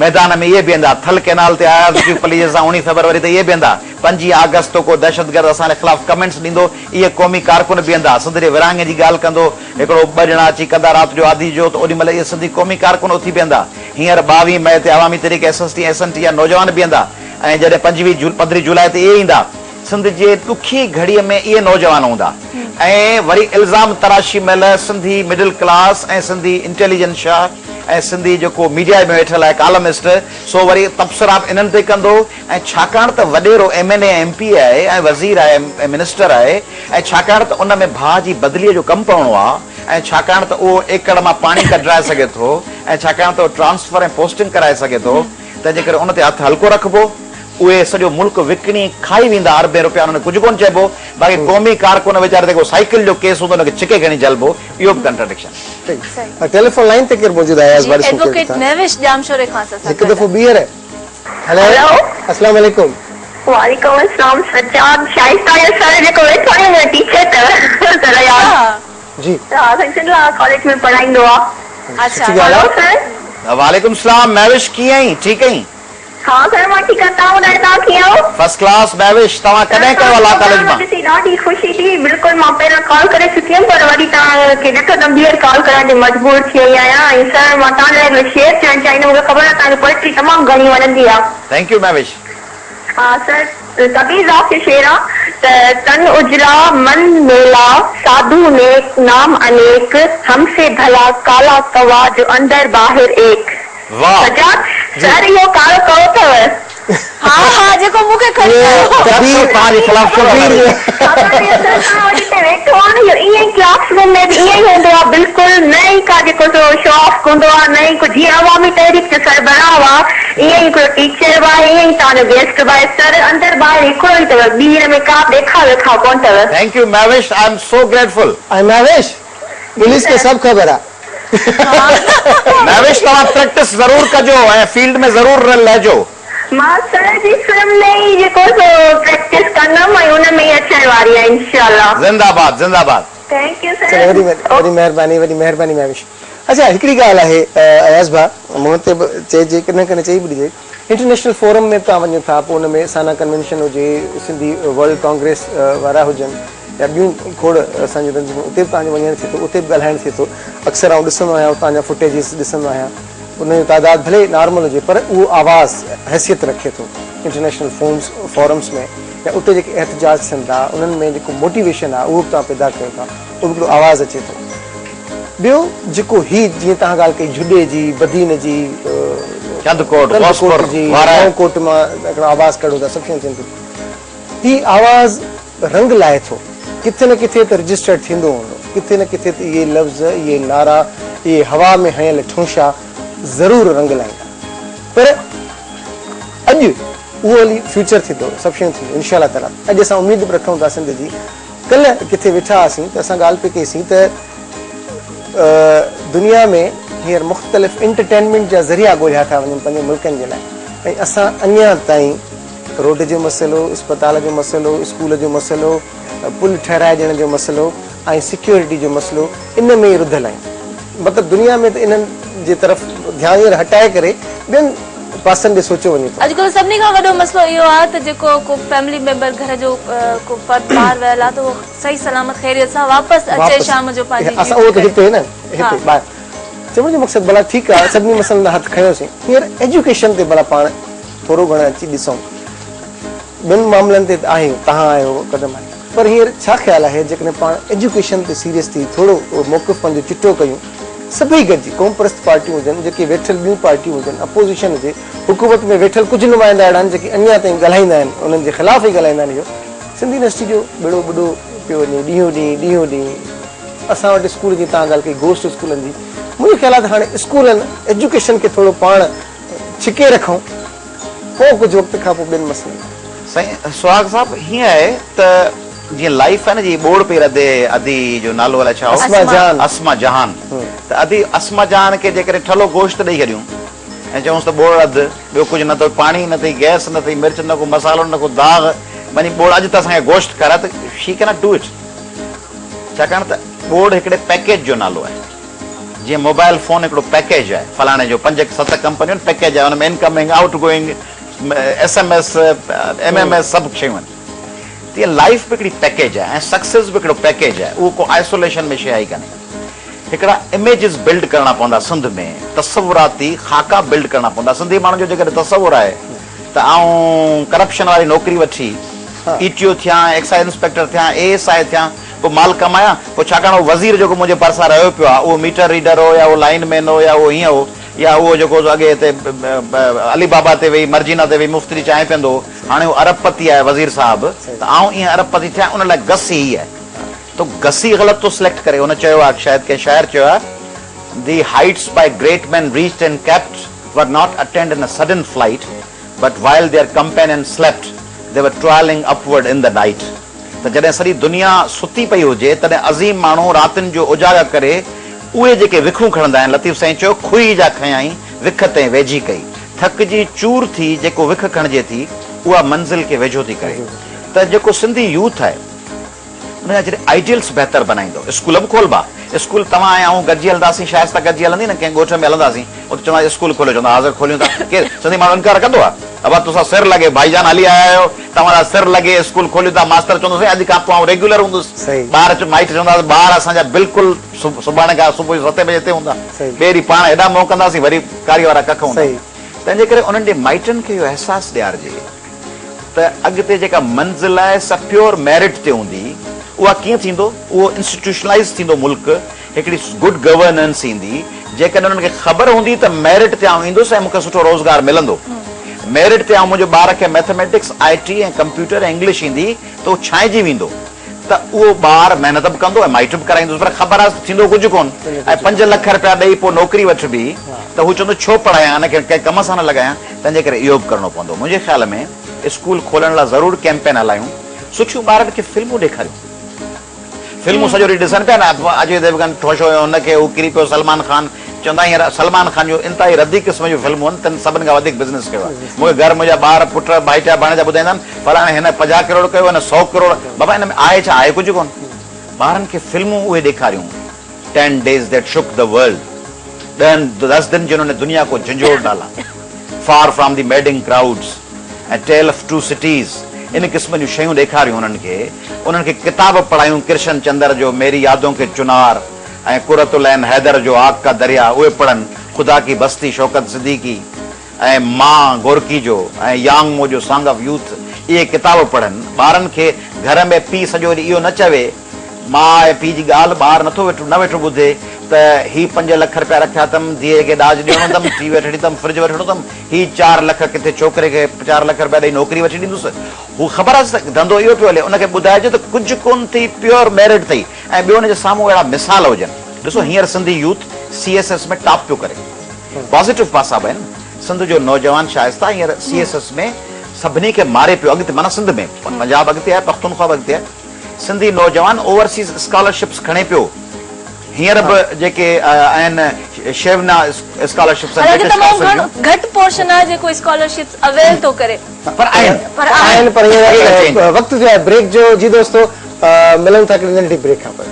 ميدان ۾ اهي بيهندا، ٿل ڪئنال تي اياز لطيف پليجي سان اوڻيهه فيبروري تي اهي بيهندا، پنجين آگسٽ تو ڪو دهشتگرد اسان جي خلاف ڪمينٽس ڏيندو، اهي قومي ڪارڪن بيهندا، سنڌ جي ورهاڱي جي ڳالهه ڪندو، هڪڙو ٻه ڄڻا اچي ڪندا رات جو آڌي جو ته اوڏي مهل اهي سنڌي قومي ڪارڪن اٿي بيهندا، هينئر ٻاويهه مئي تي Awami Tahreek S S T ۽ S N T جا نوجوان بيهندا ۽ جڏهن پنجويهه پندرهين جولاء تي اهي ايندا، سنڌ جي ڏکي گهڙيء ۾ اهي نوجوان هوندا ۽ وري الزام تراشي مهل سنڌي مڊل ڪلاس ۽ سنڌي انٽيليجنشا ۽ سنڌي جيڪو ميڊيا ۾ ويٺل آهي ڪالمسٽ سو وري تبصرا به انهن تي ڪندو ۽ ڇاڪاڻ ته وڏيرو ايم اين اي ۽ ايم پي اي آهي ۽ وزير آهي ۽ منسٽر آهي ۽ ڇاڪاڻ ته ان ۾ ڀاء جي بدليء جو ڪم پوڻو آهي ۽ ڇاڪاڻ ته اهو ايڪڙ مان پاڻي ڪڍرائي سگهي ٿو ۽ ڇاڪاڻ ته اهو ٽرانسفر ۽ پوسٽنگ ڪرائي سگهي ٿو تنهن جي ڪري ان تي هٿ هلڪو رکبو. اهي سڄو ملڪ وڪڻي کائي ويندا اربين روپيا انهن کي ڪجهه ڪونه چئبو باقي قومي ڪارڪن ويچاري تي ڪو سائيڪل جو ڪيس هوندو ان کي ڇڪي کڻي جهلبو اهو به ڪنٽراڊڪشن. ٺيڪ ٽيليفون لائين تي ڪير موجود آهي جي ايڊووڪيٽ مهوش ڄامشوري کان اسان سان هڪ دفعو ٻيهر هيلو اسلام عليڪم. وعليڪم السلام سجاد شائسته جو سر جيڪو ويٺو آهي نه ٽيچر اٿو سر اياز. جي. ها سائين سنڌ لا ڪاليج ۾ پڙهائيندو آ. اڇا سٺي ڳالهه هلو آ. سر. وعليڪم السلام مهوش ڪيئن آهين ٺيڪ آهين. ها سر مان ٺيڪ آهيان توهان ٻڌايو توهان ڪيئن آهيو؟ فرسٽ ڪلاس مهوش توهان سر ڪڏهن ڪيو توهان آ جو لا ڪاليج پروگرام مان؟ ڏسي ڏاڍي خوشي ٿي بلڪل مان پهريان ڪال ڪري چڪي هيم پر وري توهان کي ڏٺو ته ٻيهر ڪال ڪرڻ تي مجبور ٿي وئي آهيان ۽ سر مان توهان جي لاء هڪڙو شعر چوڻ چاهيندم مونکي خبر آهي توهان کي پوئٽري تمام گهڻي وڻندي آهي. Thank you Mehwish. ها سر ڪبير داس جو شعر آ ته تن اجلا من ميلا ساڌو نيڪ نام انيڪ هم سي ڀلا ڪالا ڪوا جو اندر باهر ايڪ. واھ. سجاد سر اهو ڪارو ڪئو اٿو. ها ها جيڪو مون کي کڻي آيو. ڪبير توهان جي خلاف ڇو ڳالهائي رهي. خبر اٿئي سر توهان وٽ هتي ويٺو آ نه اهو ائين ئي ڪلاس روم ۾ به ائين ئي هوندو آ بلڪل نه ئي ڪا جيڪو سو شو آف ڪندو آ نه ئي ڪو جيئن عوامي تحريڪ جو سربراهه آ ائين ئي هڪڙو ٽيچر به آهي ائين ئي توهان جو گيسٽ به آهي سر اندر ٻاهر هڪڙو ئي اٿو ٻي هن ۾ ڪا به ڏيکاء ويکاء ڪونه اٿو. Thank you Mehwish I am so grateful. ۽ Mehwish جي پوليس کي سر. سڀ خبر آ. مهوش توهان پريڪٽس ضرور ڪجو ۽ فيلڊ ۾ ضرور لهجو. مان سر جي فلم ۾ ئي جيڪو سو پريڪٽس ڪندم ۽ ان ۾ ئي اچڻ واري آهيان انشاء الله. زنده آباد زنده آباد. Thank you چلو سر. وڏي وڏي مهرباني وڏي مهرباني مهوش. اڇا هڪڙي ڳالهه آهي اياز ڀاء منهن تي به چئجي ڪڏهن ڪڏهن چئي به ڏجي انٽرنيشنل فورم ۾ به توهان وڃو ٿا پوء ان ۾ سانا ڪنوينشن هجي سنڌي ورلڊ ڪانگريس وارا هجن يا ٻيون کوڙ اسان جون تنظيمون اتي به توهان جو وڃڻ ٿئي ٿو اتي به ڳالهائڻ ٿئي ٿو اڪثر آئون ڏسندو آهيان اتان جا فوٽيجز ڏسندو آهيان ان جو تعداد ڀلي نارمل هجي پر اهو آواز حيثيت رکي ٿو انٽرنيشنل فورمز فورمز ۾ يا اتي جيڪي احتجاج ٿين ٿا انهن ۾ جيڪو موٽيويشن آهي اهو به توهان پيدا ڪيو ٿا اهو به هڪڙو آواز اچي ٿو ٻيو جيڪو هي جيئن توهان ڳالهه ڪئي جهڏي جي بدين جي ڪنڌڪوٽ ڪنڌڪوٽ جي وارهه. نئون ڪوٽ مان هڪڙو آواز ڪڍو ٿا سڀ شيون ٿين ٿيون هي آواز رنگ لائي ٿو. ڪٿي نه ڪٿي ته رجسٽرڊ ٿيندو هوندو. ڪٿي نه ڪٿي ته اهي لفظ، اهي نعرا، اهي هوا ۾ هنيل ٺونشا ضرور رنگ لائيندا. پر اڄ اهو هلي فيوچر ٿيندو، سڀ شيون ٿينديون انشاء الله تعاليٰ. اڄ اسان اميد به رکون ٿا سنڌ جي. ڪلهه ڪٿي ويٺا هئاسين ته اسان ڳالهه پئي ڪئي سين ته دنيا ۾ هينئر مختلف انٽرٽينمينٽ جا ذريعا ڳولهيا ٿا وڃن پنهنجي ملڪن جي لاء ۽ اسان اڃا تائين روڊ جو مسئلو، اسپتال جو مسئلو، اسڪول جو مسئلو، پل ٺهرائي ڏيڻ جو مسئلو ۽ سيڪيورٽي جو مسئلو ان ۾ ئي رڌل آهيون. مطلب دنيا ۾ ته انهن جي طرف ڌيان هينئر هٽائي ڪري ٻين پاسن ڏي سوچيو وڃي ٿو. اڄڪلهه سڀني کان وڏو مسئلو اهو آهي ته جيڪو ڪو فيملي ميمبر گهر جو ڪو فرد ٻاهر ويل آهي ته اهو صحيح سلامت خيريت سان واپس اچي شام جو پنهنجي اسان اهو ته هتي نه هتي ٻاهر چوڻ جو مقصد ڀلا ٺيڪ آهي سڀني مسئلن تان هٿ کنيوسين هينئر ايجوڪيشن تي ڀلا پاڻ ٿورو گهڻو اچي ڏسون. ٻين معاملن تي ته آهيون، توهان آهيو، قدم آهي. پر هينئر ڇا خيال آهي جيڪڏهن پاڻ ايجوڪيشن تي سيريس ٿي ٿورو موقف پنهنجو چٽو ڪيون، سڀئي گڏجي، قومپرست پارٽيون هجن، جيڪي ويٺل ٻيون پارٽيون هجن، اپوزيشن هجي، حڪومت ۾ ويٺل ڪجهه نمائندا اهڙا آهن جيڪي اڃا تائين ڳالهائيندا آهن، انهن جي خلاف ئي ڳالهائيندا آهن اهو سنڌ يونيورسٽي جو ٻيڙو ٻڏو پيو وڃي ڏينهون ڏينهن ڏينهون ڏينهن اسان وٽ اسڪول جي توهان ڳالهه ڪئي گهوسٽ اسڪولن جي منهنجو خيال آهي ته هاڻي اسڪولن ايجوڪيشن کي ٿورو پاڻ ڇڪي رکون پوء ڪجهه وقت کان پوء ٻين مسئلن تي. سائين سهاڳ صاحب هيئن آهي ته جيئن لائيف آهي نه جي ٻوڙ پئي رڌي ادي جو نالو الائي ڇا هو اسما جهان اسما جهان ته ادي اسما جهان کي جيڪڏهن ٺلهو گوشت ڏئي ڇڏيون ۽ چئونس ته ٻوڙ رڌ ٻيو ڪجهه نه اٿئي پاڻي نه اٿئي گئس نه اٿئي مرچ نه ڪو مصالحو نه ڪو داغ وڃي ٻوڙ اڄ ته اسان کي گوشت کارائي ته شي ڪيناٽ do it ڇاڪاڻ ته ٻوڙ هڪڙي پيڪيج جو نالو آهي. جيئن موبائل فون هڪڙو پيڪيج آهي فلاڻي جو پنج ست ڪمپنيون آهن پيڪيج آهي ان ۾ incoming outgoing S M S M M S سڀ شيون آهن تيئن لائيف به هڪڙي پيڪيج آهي ۽ سڪسيس به هڪڙو پيڪيج آهي اهو ڪو آئسوليشن ۾ شيء آئي ڪانهي هڪڙا اميجز بلڊ ڪرڻا پوندا سنڌ ۾ تصوراتي خاڪا بلڊ ڪرڻا پوندا سنڌي ماڻهن جو جيڪڏهن تصور آهي ته آئون ڪرپشن واري نوڪري وٺي اي ٽي او ٿيان ايڪسائيز انسپيڪٽر ٿيان اي ايس I ٿيان پوء مال ڪمايان، پوء ڇاڪاڻ اهو وزير جيڪو منهنجي ڀرسان رهيو پيو آهي، اهو ميٽر ريڊر هو يا اهو لائين مين هو يا اهو هيئن هو يا اهو جيڪو سو اڳي هتي علي بابا تي ويهي مرجينا تي ويهي مفت جي چانهه پيئندو هو، هاڻي هو ارب پتي آهي وزير صاحب ته آئون ايئن ارب پتي ٿيان ان لاء گس هي آهي ته گس ئي غلط ٿو سليڪٽ ڪري. هن چيو آهي شايد ڪنهن شاعر چيو آهي The heights by great men reached and kept were not attained in a sudden flight but while their companions slept they were toiling upward in the night. ته جڏهن سڄي دنيا ستي پئي هجي تڏهن عظيم ماڻهو راتين جو اجاڳا ڪري اهي جيڪي وکون کڻندا آهن، لطيف سائين چيو، کوهي جا کنيائين وک تنهن ويجهي ڪئي، ٿڪجي چور ٿي جيڪو وک کڻجي ٿي اها منزل کي ويجهو ٿي ڪري ته جيڪو سنڌي يوٿ آهي ان جا جڏهن آئيڊيلس بهتر بنائيندو اسڪول به کولبا اسڪول توهان ۽ آئون گڏجي هلنداسين شائسته گڏجي هلندي نه ڪنهن ڳوٺ ۾ هلنداسين اتي چوندا اسڪول کوليو چوندا حاضر کوليون ٿا ڪير سنڌي ماڻهو انڪار ڪندو آهي. ابا توسان سر لڳي ڀائي جان هلي آيا آهيو توهان لاء سر لڳي اسڪول کوليون ٿا ماستر چوندو سائين اڄ کان پوء آئون ريگيولر هوندس ٻار مائٽ چوندا ٻار اسان جا بلڪل سڀاڻي کان صبح جو ستين بجي هتي هوندا ٻئي ڏينهن پاڻ هيڏانهن منهن ڪنداسين وري ڪاري وارا ڪک هوندا تنهن جي ڪري انهن جي مائٽن کي اهو احساس ڏيارجي ته اڳتي جيڪا منزل آهي سا پيور ميرٽ تي هوندي اها ڪيئن ٿيندو اهو انسٽيٽيوشنلائيز ٿيندو ملڪ هڪڙي گڊ گورننس ايندي، جيڪڏهن انهن کي خبر هوندي ته ميرٽ تي آئون ايندس ۽ مون کي سٺو روزگار ملندو، ميرٽ تي آئون منهنجي ٻار کي مئٿميٽڪس، آء ٽي ۽ ڪمپيوٽر ۽ انگلش ايندي ته هو ڇانئجي ويندو ته اهو ٻار محنت به ڪندو ۽ مائٽ به ڪرائيندس پر خبر آهي ته ٿيندو ڪجهه ڪونه ۽ پنج لک رپيا ڏئي پوء نوڪري وٺبي ته هو چوندو ڇو پڙهايان ان کي ڪنهن ڪم سان نه لڳايان تنهن جي ڪري اهو به ڪرڻو پوندو منهنجي خيال ۾ اسڪول کولڻ لاء ضرور ڪيمپين هلايون سٺيون ٻارن کي فلمون ڏيکاريون. فلمون سڄو ڏينهن ڏسن پيا نه اجي ديوگن ٺوشو هيو هن کي هو ڪري پيو سلمان خان چوندا هينئر سلمان خان جون انتهائي ردي قسم جون فلمون آهن تن سڀن کان وڌيڪ بزنس ڪيو آهي مون کي گهر منهنجا ٻار پٽ ڀائٽيا ڀاڻيجا ٻڌائيندا آهن فلاڻي هن 50 ڪروڙ ڪيو هن 100 ڪروڙ بابا ان ۾ آهي ڇا آهي ڪجهه ڪونه ٻارن کي فلمون اهي ڏيکاريون ten days that shook the world ڏهن دس دن جنهون ني دنيا ڪو جهنجهوڙ ڊالا far from the madding crowds ۽ tale of two cities ان قسم جون شيون ڏيکاريون انهن کي انهن کي ڪتاب پڙهايون ڪرشن چندر جو ميري يادون ڪي چنار ۽ قرة العين حيدر جو آگ ڪا دريا اهي پڙهن خدا ڪي بستي شوڪت صديقي ۽ مان گورڪي جو ۽ يانگ مو جو سانگ آف يوٿ اهي ڪتاب پڙهن ٻارن کي گهر ۾ پيء سڄو ڏينهن اهو نه چوي ماء ۽ پيء جي ڳالهه ٻار نٿو ويٺو نه ويٺو ٻڌي ته هي پنج لک رپيا رکيا اٿم، ڌيء کي ڏاج ڏيڻو اٿم، ٽي وي وٺڻي اٿم، فرج وٺڻو اٿم، هي چار لک ڪٿي ڇوڪري کي چار لک رپيا ڏئي نوڪري وٺي ڏيندس. هو خبر آهيس ته ڌنڌو اهو پيو هلي، ان کي ٻڌائجي ته ڪجهه ڪونه ٿي پيور ميرٽ اٿئي ۽ ٻيو ان جي سامهون اهڙا مثال هجن. ڏسو هينئر Sindhi youth C S S ۾ top پيو ڪري. پازيٽو پاسا به آهن. سنڌ جو نوجوان شائسته هينئر سي ايس ايس ۾ سڀني کي ماري پيو اڳتي معنيٰ سنڌ ۾ پنجاب اڳتي آهي پختونخوا به اڳتي آهي. سنڌي نوجوان اوورسيز اسڪالرشپس کڻي پيو، هينئر به جيڪي آهن شيونا اسڪالرشپس آهن حالانڪه برٽش تمام ڪائونسل گهڻو جون. گهٽ پورشن آهي جيڪو اسڪالرشپس اويل ٿو ڪري. پر آهن. پر آهن. آهن پر هينئر وقت ٿيو آهي بريڪ جو جي دوستو ملون ٿا هڪڙي ننڍڙي بريڪ کان پوء.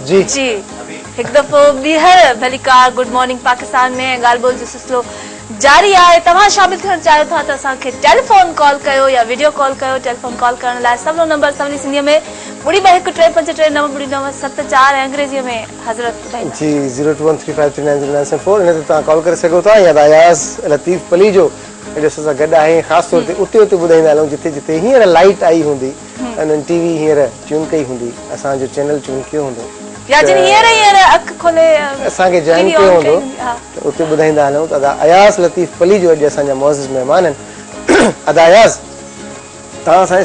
جي جي هڪ دفعو ٻيهر ڀليڪار گڊ مارننگ پاڪستان ۾ ۽ ڳالهه ٻولهه جو سلسلو جاري آهي توهان شامل ٿيڻ چاهيو ٿا ته اسان کي ٽيليفون ڪال ڪيو يا وڊيو ڪال ڪيو ٽيليفون ڪال ڪرڻ لاء سولو نمبر سولي سنڌي ۾ ٻڙي ٻه هڪ ٽي پنج ٽي نو ٻڙي نو ست چار ۽ انگريزي ۾ حضرت ٻڌائيندا. جي zero two one three five three nine zero nine seven four ان تي توهان ڪال ڪري سگهو ٿا يا ته اياز لطيف پليجو اڄ اسان سان گڏ آهي خاص طور تي اتي اتي ٻڌائيندا هلون جتي جتي هينئر لائيٽ آئي هوندي انهن ٽي وي هينئر ٽيون ڪئي هوندي اسان جو چينل ٽيون ڪيو هوندو يا جن هينئر هينئر اک کولي اسان کي جوائن ڪيو هوندو ته اتي ٻڌائيندا هلون ته ادا اياز لطيف پليجو اڄ اسان جا معزز مهمان آهن ادا اياز توهان سان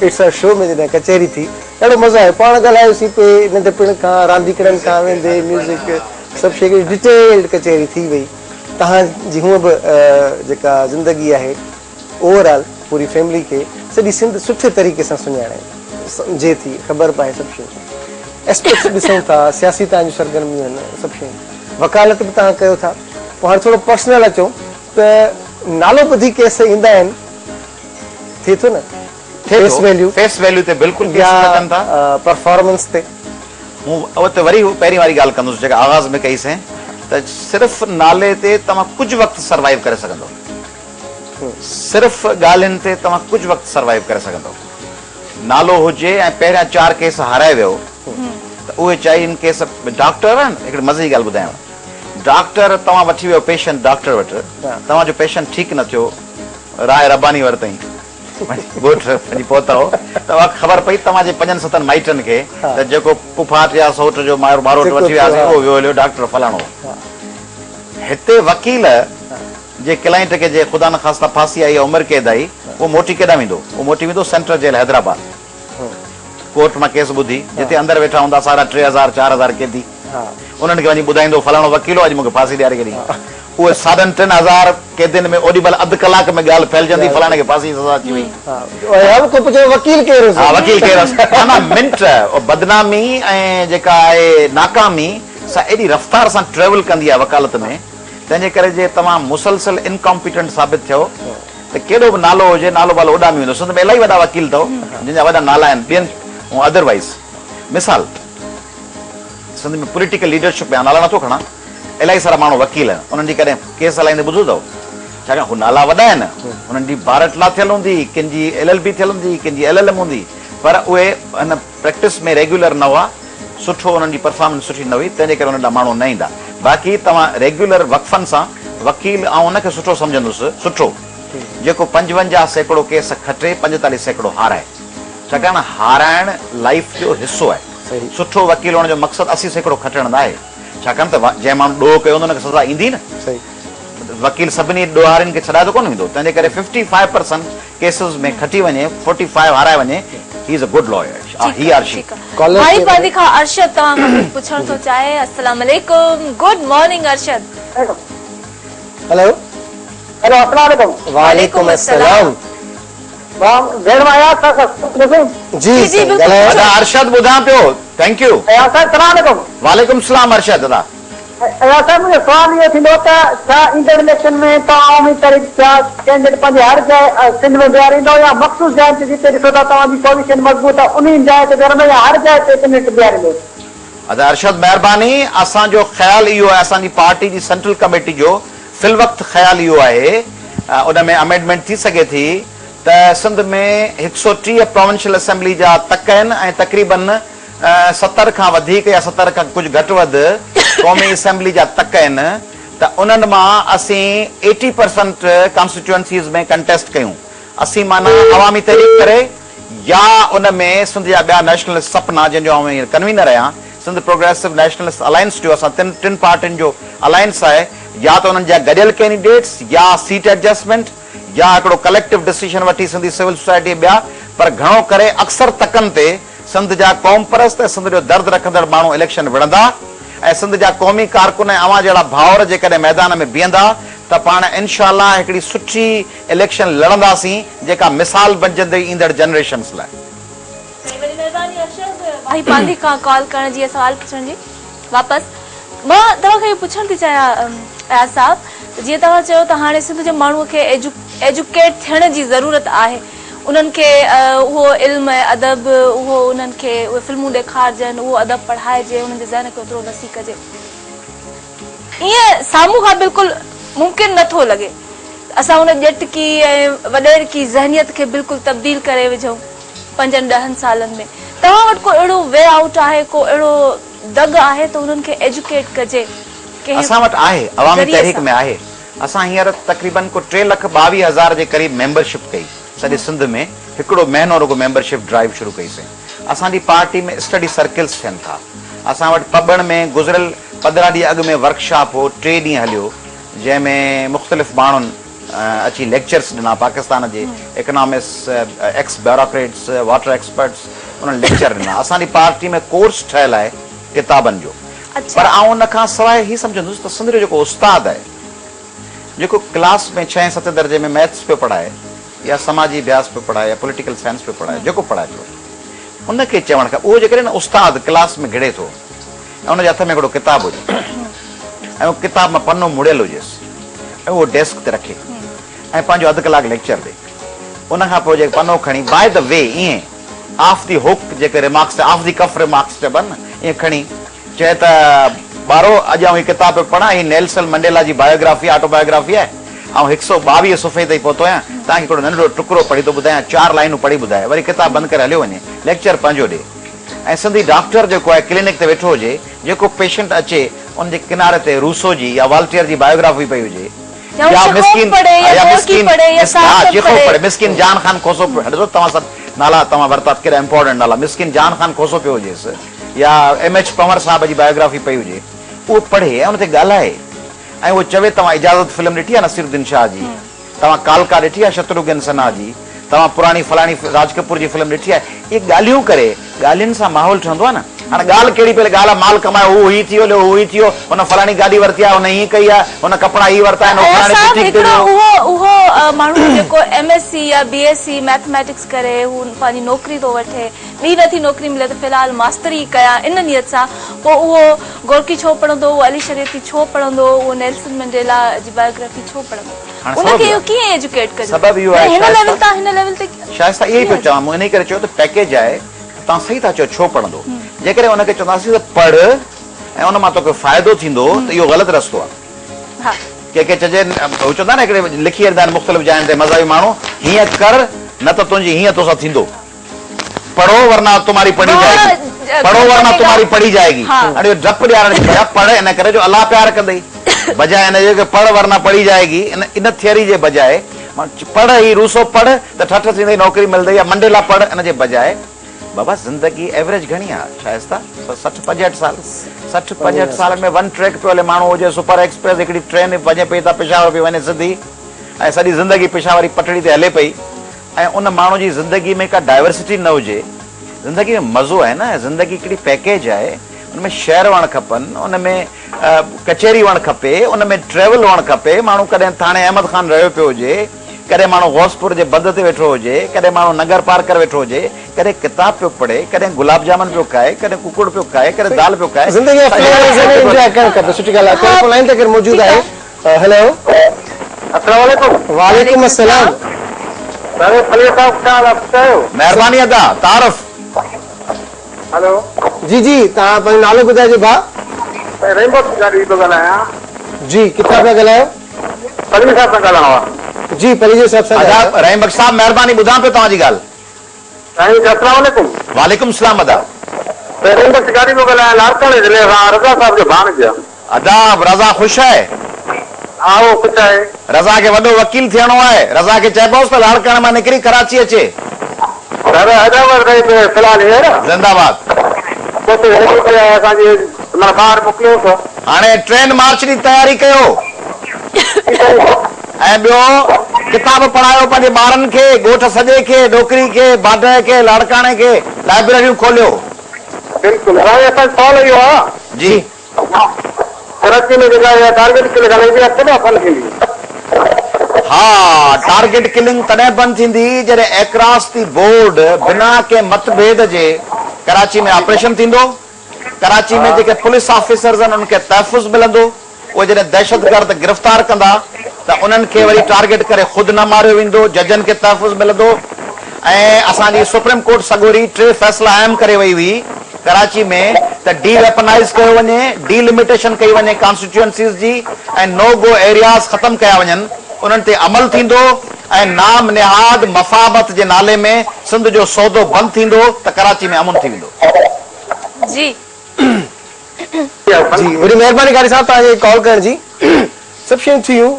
it's a show ۾ جڏهن ڪچهري ٿي ڏاڍو مزو آيو پاڻ ڳالهايوسين پئي ننڍپڻ کان رانديڪڙن کان ويندي ميوزڪ سڀ شيء ڊيٽيلڊ ڪچهري ٿي وئي توهان جي هونء به جيڪا زندگي آهي اوور آل پوري فيملي کي سڄي سنڌ سٺي طريقي سان سڃاڻي سمجهي ٿي خبر به آهي سڀ شيون اسپيڪٽس ڏسون ٿا سياسي توهان جون سرگرميون آهن سڀ شيون وڪالت به توهان ڪيو ٿا پوء هاڻي ٿورو پرسنل اچون ته نالو ٻڌي ڪيس ايندا آهن ٿئي ٿو نه فيس ويليو فيس ويليو تي بلڪل ڪيس نه ڪن ٿا پرفارمنس تي مون اتي وري پهرين واري ڳالهه ڪندس جيڪا آغاز ۾ ڪئي سين ته صرف نالي تي توهان ڪجهه وقت سروائيو ڪري سگهندو صرف ڳالهين تي توهان ڪجهه وقت سروائيو ڪري سگهندو. نالو هجي ۽ پهريان چار ڪيس هارائي ويو ته اهي چئي ان ڪيس ڊاڪٽر آهن هڪڙي مزي جي ڳالهه ٻڌايانو ڊاڪٽر توهان وٺي ويو پيشنٽ ڊاڪٽر وٽ توهان جو پيشنٽ ٺيڪ نه ٿيو راء رباني ورتائين ڳوٺ وڃي پهتا هو ته اها خبر پئي توهان جي پنجن ستن مائٽن کي ته جيڪو پڦاٽ يا سئوٽ جو ماروٽ وٺي وياسين اهو ويو هليو ڊاڪٽر فلاڻو هتي وڪيل جي ڪلائنٽ کي جي خدا نخواسته ڦاسي آئي يا عمر قيد آئي اهو موٽي ڪيڏانهن ويندو؟ اهو موٽي ويندو سينٽرل جيل حيدرآباد ڪورٽ مان ڪيس ٻڌي جتي اندر ويٺا هوندا ساڍا 3000 4000 قيدي انهن کي وڃي ٻڌائيندو فلاڻو وڪيل هو اڄ مون کي ڦاسي ڏياري ڇڏي. اهي ساڍن 3000 قيدين ۾ اوڏي مهل اڌ ڪلاڪ ۾ ڳالهه ڦهلجندي فلاڻي کي ڦاسي جي سزا اچي وئي. وڪيل ڪير هوس؟ ها وڪيل ڪير هوس؟ معنيٰ منٽ بدنامي ۽ جيڪا آهي ناڪامي سا ايڏي رفتار سان ٽريول ڪندي آهي وڪالت ۾. تنهن جي ڪري جي توهان مسلسل انڪامپيٽنٽ ثابت ٿيو ته ڪيڏو به نالو هجي نالو ٻالو اڏامي ويندو. سنڌ ۾ الاهي وڏا وڪيل اٿو جن جا وڏا نالا آهن ٻين ادروائيز مثال سنڌ ۾ پوليٽيڪل ليڊرشپ ۾ آئون نالا نٿو کڻان الاهي سارا ماڻهو وڪيل آهن انهن جي ڪڏهن ڪيس هلائيندي ٻڌو اٿو ڇاڪاڻ هو نالا وڏا آهن انهن جي بار ايٽ لا ٿيل هوندي ڪن جي ايل ايل بي ٿيل هوندي ڪن جي ايل ايل ايم هوندي پر اهي هن پريڪٽس ۾ ريگيولر نه هئا سٺو انهن جي پرفارمنس سٺي نه هئي تنهن جي ڪري انهن ڏانهن ماڻهو نه ايندا باقي توهان ريگيولر وقفن سان وڪيل آئون ان کي سٺو سمجهندس سٺو جيڪو 55% ڪيس کٽي 45% هارائي ڇاڪاڻ هارائڻ لائيف جو حصو آهي سٺو وڪيل هئڻ جو مقصد 80% کٽڻ نه آهي ڇاڪاڻ ته جنهن ماڻهو ڏوهه ڪيو هوندو ان کي سزا ايندي نه وڪيل سڀني ڏوهارين کي ڇڏائي ته ڪونه ويندو تنهن جي ڪري 55% ڪيسز ۾ کٽي وڃي فورٽي فائيو هارائي وڃي he is a good lawyer he or she. ڀائي پانڌي کان ارشد توهان کان ڪجهه پڇڻ ٿو چاهي السلام عليڪم good morning Arshad. Hello hello السلام عليڪم. وعليڪم السلام. ڀيڻ مان اياز صاحب کان پڇان. جي جي سائين بلڪل ڳالهايو. ادا ارشد ٻڌان پيو thank you. Ayaz صاحب سلام عليڪم. وعليڪم السلام ارشد ادا. اياز صاحب منهنجو سوال اهو ٿيندو ته ڇا ايندڙ اليڪشن ۾ توهان عوامي تحريڪ جا ڪينڊيڊيٽ پنهنجي هر جاء سنڌ ۾ بيهاريندو يا مخصوص جاين تي جتي ڏسو ٿا توهان جي پوزيشن مضبوط آهي انهي جاء تي بيهاريندو يا هر جاء تي ڪينڊيڊيٽ بيهاريندو. ادا ارشد مهرباني اسان جو خيال اهو آهي اسان جي پارٽي جي سينٽرل ڪميٽي جو في الوقت خيال اهو آهي ان ۾ امينڊمينٽ ٿي سگهي ٿي ته سنڌ ۾ 130 پراونشل اسيمبلي جا تڪ آهن ۽ تقريبن 70 کان وڌيڪ يا 70 کان ڪجهه گهٽ وڌ قومي اسيمبلي جا تڪ آهن ته انهن مان اسين ايٽي پرسنٽ ڪانسٽيچوئنسيز ۾ ڪنٽيسٽ ڪيون اسين معنيٰ عوامي تحريڪ ڪري يا ان ۾ سنڌ جا ٻيا نيشنلسٽ سپنا جنهن جو آئون هينئر ڪنوينر آهيان سنڌ پروگريسو نيشنلسٽ الائنس جو اسان تن ٽن پارٽين جو الائنس آهي يا ته انهن جا گڏيل ڪينڊيڊيٽس يا سيٽ ايڊجسٽمينٽ يا هڪڙو ڪليڪٽو ڊسيشن وٺي سنڌي سول سوسائٽي ٻيا پر گهڻو ڪري اڪثر تڪن تي سنڌ جا قومپرست ۽ سنڌ جو درد رکندڙ ماڻهو اليڪشن وڙهندا ۽ سنڌ جا قومي ڪارڪن ۽ اوهان جهڙا ڀائر جيڪڏهن ميدان ۾ بيهندا ته پاڻ انشاء الله هڪڙي سٺي اليڪشن لڙنداسين جيڪا مثال بنجندي ايندڙ جنريشنز لاء. سائين وڏي مهرباني ارشد ڀائي پانڌي کان ڪال ڪرڻ جي ۽ سوال پڇڻ جي واپس مان توهان کان اهو پڇڻ ٿي چاهيان اياز صاحب ته جيئن توهان چيو ته هاڻي سنڌ جي ماڻهو کي ايجوڪيٽ ٿيڻ جي ضرورت آهي انهن کي اهو علم ۽ ادب اهو انهن کي اهي فلمون ڏيکارجن اهو ادب پڙهائجي انهن جي ذهن کي اوترو وسيع ڪجي ائين سامهون کان بلڪل ممڪن نه ٿو لڳي ته اسان ان ڄٽڪي ۽ وڏيرڪي ذهنيت کي بلڪل تبديل ڪري وجهون پنجن ڏهن سالن ۾ توهان وٽ ڪو اهڙو وي آئوٽ آهي ڪو اهڙو دڳ آهي ته انهن کي ايجوڪيٽ ڪجي ڪنهن اسان وٽ آهي عوامي ذريعي تحريڪ سان. ۾ آهي اسان هينئر تقريبن ڪو ٽي لک 22 هزار جي قريب ميمبرشپ ڪئي سڄي سنڌ ۾ هڪڙو مهينو رڳو ميمبرشپ ڊرائيو شروع ڪئي سين اسان جي پارٽي ۾ اسٽڊي سرڪلز ٿين ٿا اسان وٽ پٻڻ ۾ گذريل 15 ڏينهن اڳ ۾ ورڪشاپ هو ٽي ڏينهن هليو جنهن ۾ مختلف ماڻهن اچي ليڪچرس ڏنا پاڪستان جي اڪنامسٽس ايڪس بيوروڪريٽس واٽر ايڪسپرٽس انهن ليڪچر ڏنا اسان جي پارٽي ۾ ڪورس ٺهيل آهي ڪتابن جو پر آئون ان کان سواء هي سمجهندس ته سنڌ جو جيڪو استاد آهي جيڪو ڪلاس ۾ ڇهين ستين درجي ۾ ميٿس پيو پڙهائي يا سماجي اڀياس پيو پڙهائي يا پوليٽيڪل سائنس پيو پڙهائي جيڪو پڙهائي پيو ان کي چوڻ کان اهو جيڪڏهن استاد ڪلاس ۾ گهڙي ٿو ۽ ان جي هٿ ۾ هڪڙو ڪتاب هجي ۽ اهو ڪتاب مان پنو مڙيل هجيس ۽ اهو ڊيسڪ تي رکي ۽ پنهنجو اڌ ڪلاڪ ليڪچر ڏي ان کان پوء جيڪي پنو کڻي باء the V ائين آف the هوڪ جيڪي ريمارڪس آف the ڪف ريمارڪس چئبا نه ائين کڻي چئي ته ٻارو اڄ آئون هي ڪتاب پيو پڙهان هي نيلسن منڊيلا جي بايوگرافي آٽو بايوگرافي آهي آئون هڪ سئو 22 صفحي تائين پهتو آهيان توهان کي هڪڙو ننڍڙو ٽڪرو پڙهي ٿو ٻڌايان چار لائينون پڙهي ٻڌائي وري ڪتاب بند ڪري هليو وڃي ليڪچر پنهنجو ڏي ۽ سنڌي ڊاڪٽر جيڪو آهي ڪلينڪ تي ويٺو هجي جيڪو پيشنٽ اچي ان جي ڪناري تي روسو جي يا والٽيئر جي بايوگرافي پئي هجي يا يا چيخوف مسڪين پڙهي يا يا گورڪي مسڪين پڙهي يا ها سارتر چيخوف پڙهي. پڙهي مسڪين جان خان کوسو ڏسو توهان سڀ نالا توهان ورتا ڪيڏا امپورٽنٽ نالا مسڪين جان خان کوسو پيو هجيس يا ايم ايڇ پنور صاحب جي بايوگرافي پئي هجي اهو پڙهي ۽ ان تي ڳالهائي ۽ اهو چوي توهان اجازت فلم ڏٺي آهي نصير الدين شاهه جي توهان ڪالڪا ڏٺي آهي شتروگهن سنها جي توهان پراڻي فلاڻي راج ڪپور جي فلم ڏٺي آهي اهي ڳالهيون ڪري ڳالهين سان ماحول ٺهندو آهي نه هاڻي ڳالهه ڪهڙي پئي ڳالهه مال ڪمايو هو هي ٿي ويو هو هي ٿي ويو هن فلاڻي گاڏي ورتي آهي هن هيئن ڪئي آهي هن ڪپڙا هي ورتا آهن هو اياز فلاڻي صاحب بوٽيڪ تي هڪڙو ويو. اهو اهو ماڻهو جيڪو ايم ايس سي يا بي ايس سي ميٿميٽڪس ڪري هو پنهنجي نوڪري ٿو وٺي ٻي نٿي نوڪري ملي ته في الحال ماستري ڪيان ان نيت سان پوء اهو گورڪي ڇو پڙهندو، اهو علي شريعتي ڇو پڙهندو، اهو نيلسن منڊيلا جي بايوگرافي ڇو پڙهندو؟ هاڻي ان سبب کي اهو اهو آهي. ڪيئن ايجوڪيٽ ڪجي؟ سبب اهو آهي هن ليول شائسته. تان هن ليول تي شائسته اهو ئي ڪيئن پيو اچي؟ چوان، مون انهي ڪري چيو ته پيڪيج آهي ته توهان صحيح ٿا چئو ڇو پڙهندو؟ جيڪڏهن ان کي چونداسين ته پڙهه ۽ ان مان توکي فائدو ٿيندو ته اهو غلط رستو آهي. ها. ڪنهن کي چئجي، هو چوندا آهن نه هڪڙي لکي هلندا آهن مختلف جاين تي مذهبي ماڻهو، هيئن ڪر نه ته تنهنجي هيئن توسان ٿيندو. پڙهو ورنه تمهاري پڙهي جائي گي، پڙهو ورنه تمهاري پڙهي جائي گي. هاڻي اهو ڊپ ڏيارڻ جي بجاء پڙهه ان ڪري جو الله پيار ڪندئي، بجاء ان جي ڪه پڙهه ورنه پڙهي جائي گي، ان ٿيوري جي بجاء پڙهه هي روسو پڙهه ته ٺٺ ٿيندئي نوڪري ملندئي يا منڊيلا پڙهه ان جي بجاء بابا زندگي ايوريج گهڻي آ شائسته 60 65 سال 60 65 سالن ۾ ون ٽريڪ پيو هلي ماڻهو هجي سپر ايڪسپريس هڪڙي ٽرين وڃي پئي ته پشاور پئي وڃي سڌي ۽ سڄي زندگي پشاوري پٽڙي تي هلي پئي ۽ ان ماڻهو جي زندگي ۾ ڪا ڊائيورسٽي نه هجي، زندگي ۾ مزو آهي نه، زندگي هڪڙي پيڪيج آهي، ان ۾ شعر هئڻ کپن، ان ۾ ڪچهري هئڻ کپي، ان ۾ ٽريول هئڻ کپي، ماڻهو ڪڏهن ٿاڻي احمد خان رهيو پيو هجي، ڪڏهن ماڻهو غوثپور جي بند تي ويٺو هجي، ڪڏهن ماڻهو ننگر پارڪر ويٺو هجي، ڪڏهن ڪتاب پيو پڙهي، ڪڏهن گلاب جامن پيو کائي، ڪڏهن ڪڪڙ پيو کائي، ڪڏهن دال پيو کائي. زندگي جا فليورز آهن انجواء ڪرڻ کپي، سٺي ڳالهه آهي، ٽيليفون لائين تي ڪير موجود آهي. هيلو. السلام عليڪم. وعليڪم السلام. سائين پليجو صاحب ڇا حال آ خوش آهيو. مهرباني ادا تعارف. هلو. جي جي توهان پنهنجو نالو ٻڌائجو ڀاء. سائين رحيم بخش گاڏهي پيو ڳالهايان. جي ڪٿان پيا ڳالهايو. پليجي صاحب سان ڳالهائڻو آ. جي پليجو صاحب سان ادا ڳالهايو. رحيم بخش صاحب مهرباني ٻڌان پيو توهان جي ڳالهه. سائين السلام عليڪم. وعليڪم السلام ادا. سائين رحيم بخش گاڏهي پيو ڳالهايان لاڙڪاڻي ضلعي کان رضا صاحب جو ڀاڻيج. ادا رضا خوش آهي؟ ها هو خوش آهي. رضا کي وڏو وڪيل ٿيڻو آهي. رضا کي چئبوس ته لاڙڪاڻي مان نڪري ڪراچي اچي. دادا حيدرآباد رهي پيو في الحال هينئر. زنده باد. ڪوشش هلي پئي آهي اسان جي معنيٰ ٻاهر موڪليون ٿا. هاڻي ٽرين مارچ جي تياري ڪيو ۽ ٻيو ڪتاب پڙهايو پنهنجي ٻارن کي، ڳوٺ سڄي کي، ڏوڪري کي، باڊهه کي، لاڙڪاڻي کي لائبريريون کوليو. بلڪل سائين اسان جو سوال اهو آ. جي. ڪراچي ۾ جيڪا اها ٽارگيٽ ڪلنگ هلي پئي اها ڪڏهن بند ٿيندي؟ ها ٽارگيٽ ڪلنگ تڏهن بند ٿيندي جڏهن ايڪراس the board بنا ڪنهن مت ڀيد جي ڪراچي ۾ آپريشن ٿيندو، ڪراچي ۾ جيڪي پوليس آفيسرز آهن انهن کي تحفظ ملندو، اهي جڏهن دهشتگرد گرفتار ڪندا ته انهن کي وري ٽارگيٽ ڪري خود نه ماريو ويندو، ججن کي تحفظ ملندو ۽ اسان جي سپريم ڪورٽ سڳوري ٽي فيصلا اهم ڪري وئي هئي ڪراچي ۾ ته ڊي ويپنائيز ڪيو وڃي، ڊي لميٽيشن ڪئي وڃي ڪانسٽيٽيوئنسيز جي ۽ نو گو ايرياز ختم ڪيا وڃن، انهن تي عمل ٿيندو ۽ نام نهاد مفاهمت جي نالي ۾ سنڌ جو سودو بند ٿيندو ته ڪراچي ۾ امن ٿي ويندو. جي. جي وڏي مهرباني قاري صاحب توهان جي ڪال ڪرڻ جي سڀ شيون ٿيون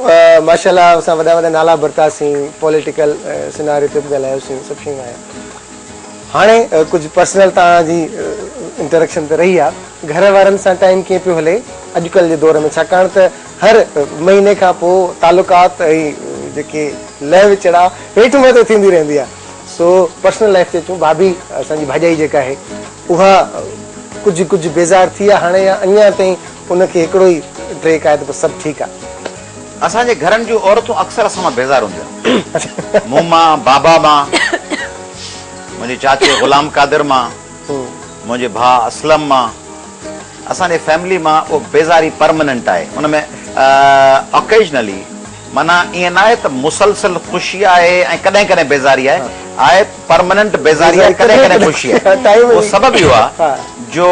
ماشاء الله اسان وڏا وڏا نالا ورتاسين پوليٽيڪل سيناريو تي به ڳالهايوسين سڀ شيون آيا هاڻي ڪجهه پرسنل توهان جي انٽريڪشن ته رهي آ گهر وارن سان ٽائيم ڪيئن پيو هلي اڄڪلهه جي دور ۾ ڇاڪاڻ ته هر مهيني کان پوء تعلقات ۽ جيڪي لهه وچڙا هيٺ مٿي ٿيندي رهندي آ سو پرسنل لائف تي اچون ڀاڀي اسان جي ڀاڄائي جيڪا آهي اها ڪجهه ڪجهه بيزار ٿي آ هاڻي يا اڃا تائين ان کي هڪڙو ئي ٽريڪ آهي ته بس سڀ ٺيڪ آ. اسان جي گهرن جون عورتون اڪثر اسان مان بيزار هونديون آهن. مون مان، بابا مان، منهنجي چاچي غلام قادر مان، منهنجي ڀاء اسلم مان، اسان جي فيملي مان اهو بيزاري پرمننٽ آهي. ان ۾ اوڪيجنلي معنيٰ ائين ناهي ته مسلسل خوشي آهي ۽ ڪڏهن ڪڏهن بيزاري آهي، آهي پرمننٽ بيزاري آهي ڪڏهن ڪڏهن خوشي آهي. اهو سبب اهو آهي جو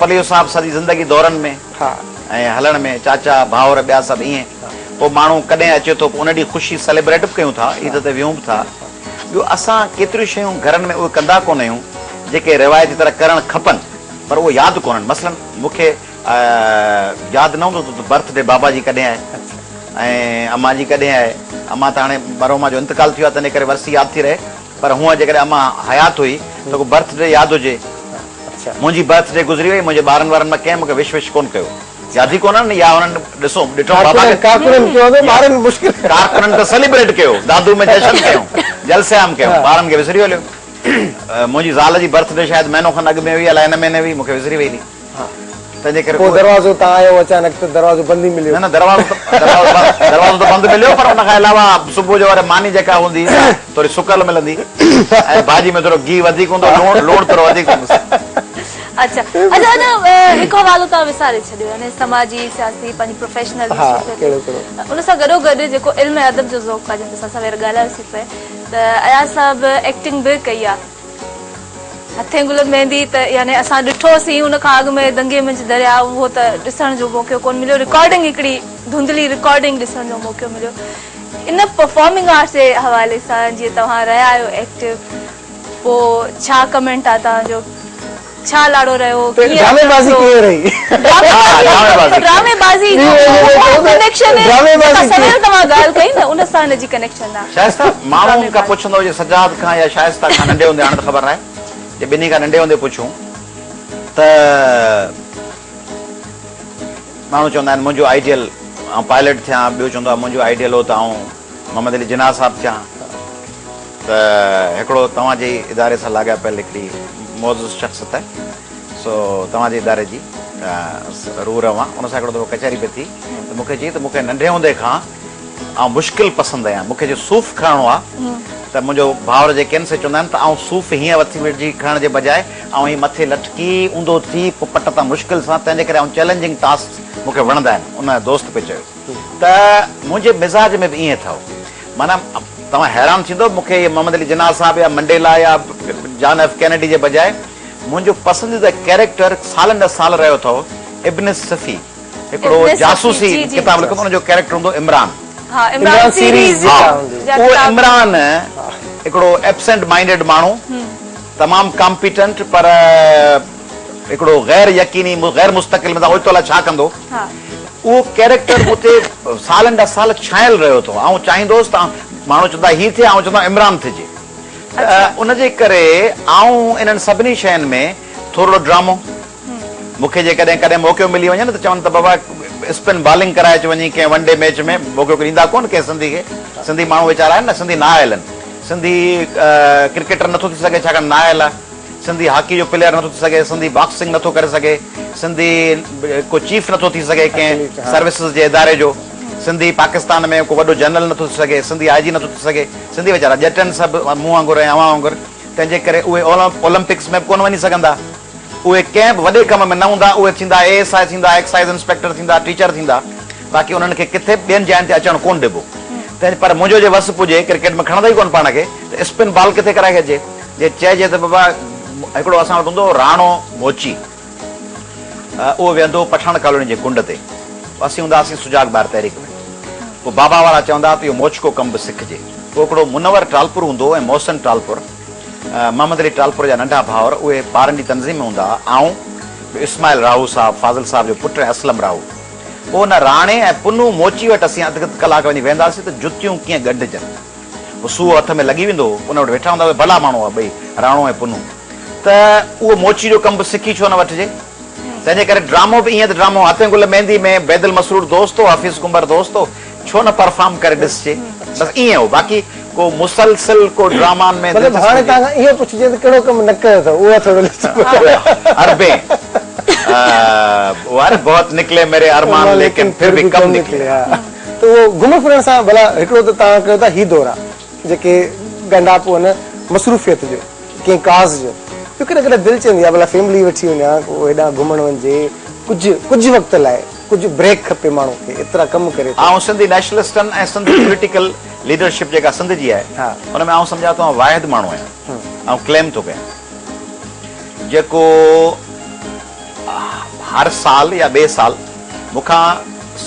پليجو صاحب سڄي زندگي دورن ۾ ۽ هلڻ ۾ چاچا ڀائر ٻيا سڀ ائين پوء ماڻهو ڪڏهن اچي ٿو پوء ان ڏينهن خوشي سيليبريٽ به ڪيون ٿا عيد تي ويهون به ٿا. ٻيو اسان ڪيتريون شيون گهرن ۾ اهي ڪندا ڪونه آهيون جيڪي روايتي طرح ڪرڻ کپن پر اهي ياد ڪونهن مثلاً مون کي ياد نه هوندو ته برٿ ڊي بابا جي ڪڏهن آهي ۽ امان جي ڪڏهن آهي. امان ته هاڻي مرحومه جو انتقال ٿي ويو آهي تنهن ڪري ورسي ياد ٿي رهي پر هونء جيڪڏهن امان حيات هئي ته ڪو برٿ ڊي ياد هجي. منهنجي برٿ ڊي گذري وئي منهنجي ٻارن وارن مان ڪنهن مون کي وش وش ڪونه ڪيو. ياد ئي ڪونه يا هنن ڏسو ڏٺو بابا کي ڪارڪنن ڪيو هوندو ٻارن مشڪل ڪارڪنن ته سيليبريٽ ڪيو دادو ۾ جشن ڪيو جلسي عام ڪيو ٻارن کي وسري هليو. منهنجي زال جي برٿ ڊي شايد مهينو کن اڳ ۾ هئي الائي هن مهيني هئي مون کي وسري وئي هلي. تنهن جي ڪري پوء دروازو تان آيو اچانڪ ته دروازو بند ئي مليو. نه نه دروازو ته دروازو ته بند مليو پر ان کان علاوه صبح جو وري ماني جيڪا هوندي سا ٿوري سڪل ملندي ۽ ڀاڄي ۾ ٿورو گيهه وڌيڪ هوندو لوڻ لوڻ ٿورو وڌيڪ هوندس. اڇا اڇا اڃا هڪ حوالو توهان وساري ڇڏيو يعني سماجي سياسي پنهنجي پروفيشنل مصروفيت ان سان گڏو گڏ جيڪو علم ۽ ادب جو ذوق آهي جنهن تي اسان سوير ڳالهايوسين پئي ته اياز صاحب ايڪٽنگ به ڪئي آهي هٿين گل ميندي ته يعني اسان ڏٺو سين ان کان اڳ ۾ دنگي منجهه درياء اهو ته ڏسڻ جو موقعو ڪونه مليو رڪارڊنگ هڪڙي ڌنڌلي رڪارڊنگ ڏسڻ جو موقعو مليو ان پرفارمنگ آرٽس جي حوالي سان جيئن توهان رهيا آهيو ايڪٽو پوء ڇا ڪمينٽ آ توهان جو ڇا لاڙو رهيو ڪيئن ڊرامي بازي ڪيئن رهي ڊرامي بازي ڪنيڪشن سوير توهان ڳالهه ڪئي نه ان سان ان جي ڪنيڪشن آ شائسته ماڻهو کان پڇندو هجي سجاد کان يا شائسته کان ننڍي هوندي هاڻي ته خبر ناهي جي ٻنهي کان ننڍي هوندي پڇون ته ماڻهو چوندا آهن منهنجو آئيڊيل آئون پائلٽ ٿيان، ٻيو چوندو آهي منهنجو آئيڊيل هو ته آئون محمد علي جناح صاحب ٿيان ته هڪڙو توهان جي اداري سان لاڳاپيل هڪڙي معزز شخصيت آهي سو توهان جي اداري جي روح روان ان سان هڪڙو دفعو ڪچهري پئي ٿي ته مون کي چئي ته مون کي ننڍي هوندي کان آئون مشڪل پسند آهيان، مون کي جي صوف کڻڻو آ ته منهنجو ڀائر جيڪي آهن سي چوندا آهن ته آئون صوف هيئن وٿي وجهي کڻڻ جي بجاء آئون هي مٿي لٽڪي اونڌو ٿي پوء پٽ تان مشڪل سان تنهن جي ڪري آئون چئلينجنگ ٽاسڪس مون کي وڻندا آهن. ان دوست پئي چيو ته منهنجي مزاج ۾ به ائين اٿئو معنيٰ توهان حيران ٿيندو مون کي اهي محمد علي جناح صاحب يا منڊيلا يا جان ايف ڪينيڊي جي بجاء منهنجو پسنديده ڪيريڪٽر سالن جا سال رهيو اٿئو ابن صفي. هڪڙو جاسوسي ڪتاب لکندو ان جو ڪيريڪٽر هوندو عمران. ها عمران سيريز ها اهو عمران هڪڙو ايبسنٽ مائنڊيڊ ماڻهو تمام ڪامپيٽنٽ پر هڪڙو غير يقيني غير مستقل مزاج اوچتو الائي ڇا ڪندو اهو ڪيريڪٽر مون تي سالن جا سال ڇانيل رهيو اٿو آئون چاهيندو هوس ته ماڻهو چوندا هي ٿئي آئون چوندو عمران ٿجي ته ان جي ڪري آئون انهن سڀني شين ۾ ٿورڙو ڊرامو مون کي جيڪڏهن ڪڏهن موقعو ملي وڃي نه ته چون ته بابا اسپن بالنگ ڪرائي اچ وڃي ڪنهن ون ڊي ميچ ۾ موقعو ڏيندا ڪونه ڪنهن سنڌي کي سنڌي ماڻهو ويچارا آهن نه سنڌي نااهل آهن سنڌي ڪرڪيٽر نٿو ٿي سگهي ڇاڪاڻ نااهل آهي سنڌي هاڪي جو پليئر نٿو ٿي سگهي سنڌي باڪسنگ نٿو ڪري سگهي سنڌي ڪو چيف نٿو ٿي سگهي ڪنهن سروسز جي اداري جو سنڌي پاڪستان ۾ ڪو وڏو جنرل نٿو ٿي سگهي سنڌي آء جي نٿو ٿي سگهي سنڌي ويچارا ڄٽن سڀ مون وانگر ۽ اوهان وانگر تنهن جي ڪري اهي اولمپڪس ۾ به ڪونه وڃي سگهندا اهي ڪنهن به وڏي ڪم ۾ نه هوندا، اهي ٿيندا اي ايس I ٿيندا، ايڪسائيز انسپيڪٽر ٿيندا، ٽيچر ٿيندا، باقي انهن کي ڪٿي به ٻين جاين تي اچڻ ڪونه ڏبو. تنهن پر منهنجو جي وس پڄي، ڪرڪيٽ ۾ کڻندا ئي ڪونه پاڻ کي، ته اسپن بال ڪٿي ڪرائي اچجي. جي چئجي ته بابا هڪڙو اسان وٽ هوندو هو راڻو موچي، اهو ويهندو هو پٺاڻ ڪالوني جي ڪنڊ تي، اسين هوندا هئاسين سجاڳ ٻار تحريڪ ۾، پوء بابا وارا چوندا هئا ته اهو موچڪو ڪم به سکجي. پوء هڪڙو منور ٽالپر هوندو هو ۽ محسن ٽالپر، محمد علي ٽالپر جا ننڍا ڀائر اهي ٻارن جي تنظيم ۾ هوندا ها. آئون، ٻيو اسماعيل راهو صاحب، فاضل صاحب جو پٽ ۽ اسلم راهو. پوء ان راڻي ۽ پنهون موچي وٽ اسين اڌ اڌ ڪلاڪ وڃي ويهنداسين ته جتيون ڪيئن ڳنڍجن. پوء سوئو هٿ ۾ لڳي ويندو هو. ان وٽ ويٺا هوندا هئا. ڀلا ماڻهو هئا ٻئي، راڻو ۽ پنهون. ته اهو موچي جو ڪم به سکي ڇو نه وٺجي. تنهن جي ڪري ڊرامو به ائين ته ڊرامو هٿين گل ميندي ۾ بيدل مسرور دوست هو، حفيظ ڪنڀر دوست هو، ڇو نه پرفارم ڪري ڏسجي. بس ائين هو باقي ڪو مسلسل ڪو ڊرامان ۾ مطلب هاڻي توهان کان اهو پڇجي ته ڪهڙو ڪم نه ڪيو اٿو اهو ٿورو لسٽ ٻڌايو. اربين وار بهت نڪلي ميري ارمان ليڪن ڦر ڀي ڪم نڪلي. ته اهو گهمڻ ڦرڻ سان ڀلا هڪڙو ته توهان ڪيو ٿا هي دورا جيڪي ڳنڍاپو هن مصروفيت جو. ڪنهن ڪاز جو ٻيو ڪڏهن ڪڏهن دل چوندي آهي ڀلا فيملي وٺي وڃان ڪو هيڏانهن گهمڻ وڃجي ڪجهه ڪجهه وقت لاء ڪجهه بريڪ کپي ماڻهو کي ايترا ڪم ڪري ٿو. آئون سنڌي نيشنلسٽن ۽ سنڌي پوليٽيڪل ليڊرشپ جيڪا سنڌ جي آهي ان ۾ آئون سمجهان ٿو آئون واحد ماڻهو آهيان آئون ڪليم ٿو ڪيان جيڪو هر سال يا ٻئي سال مون کان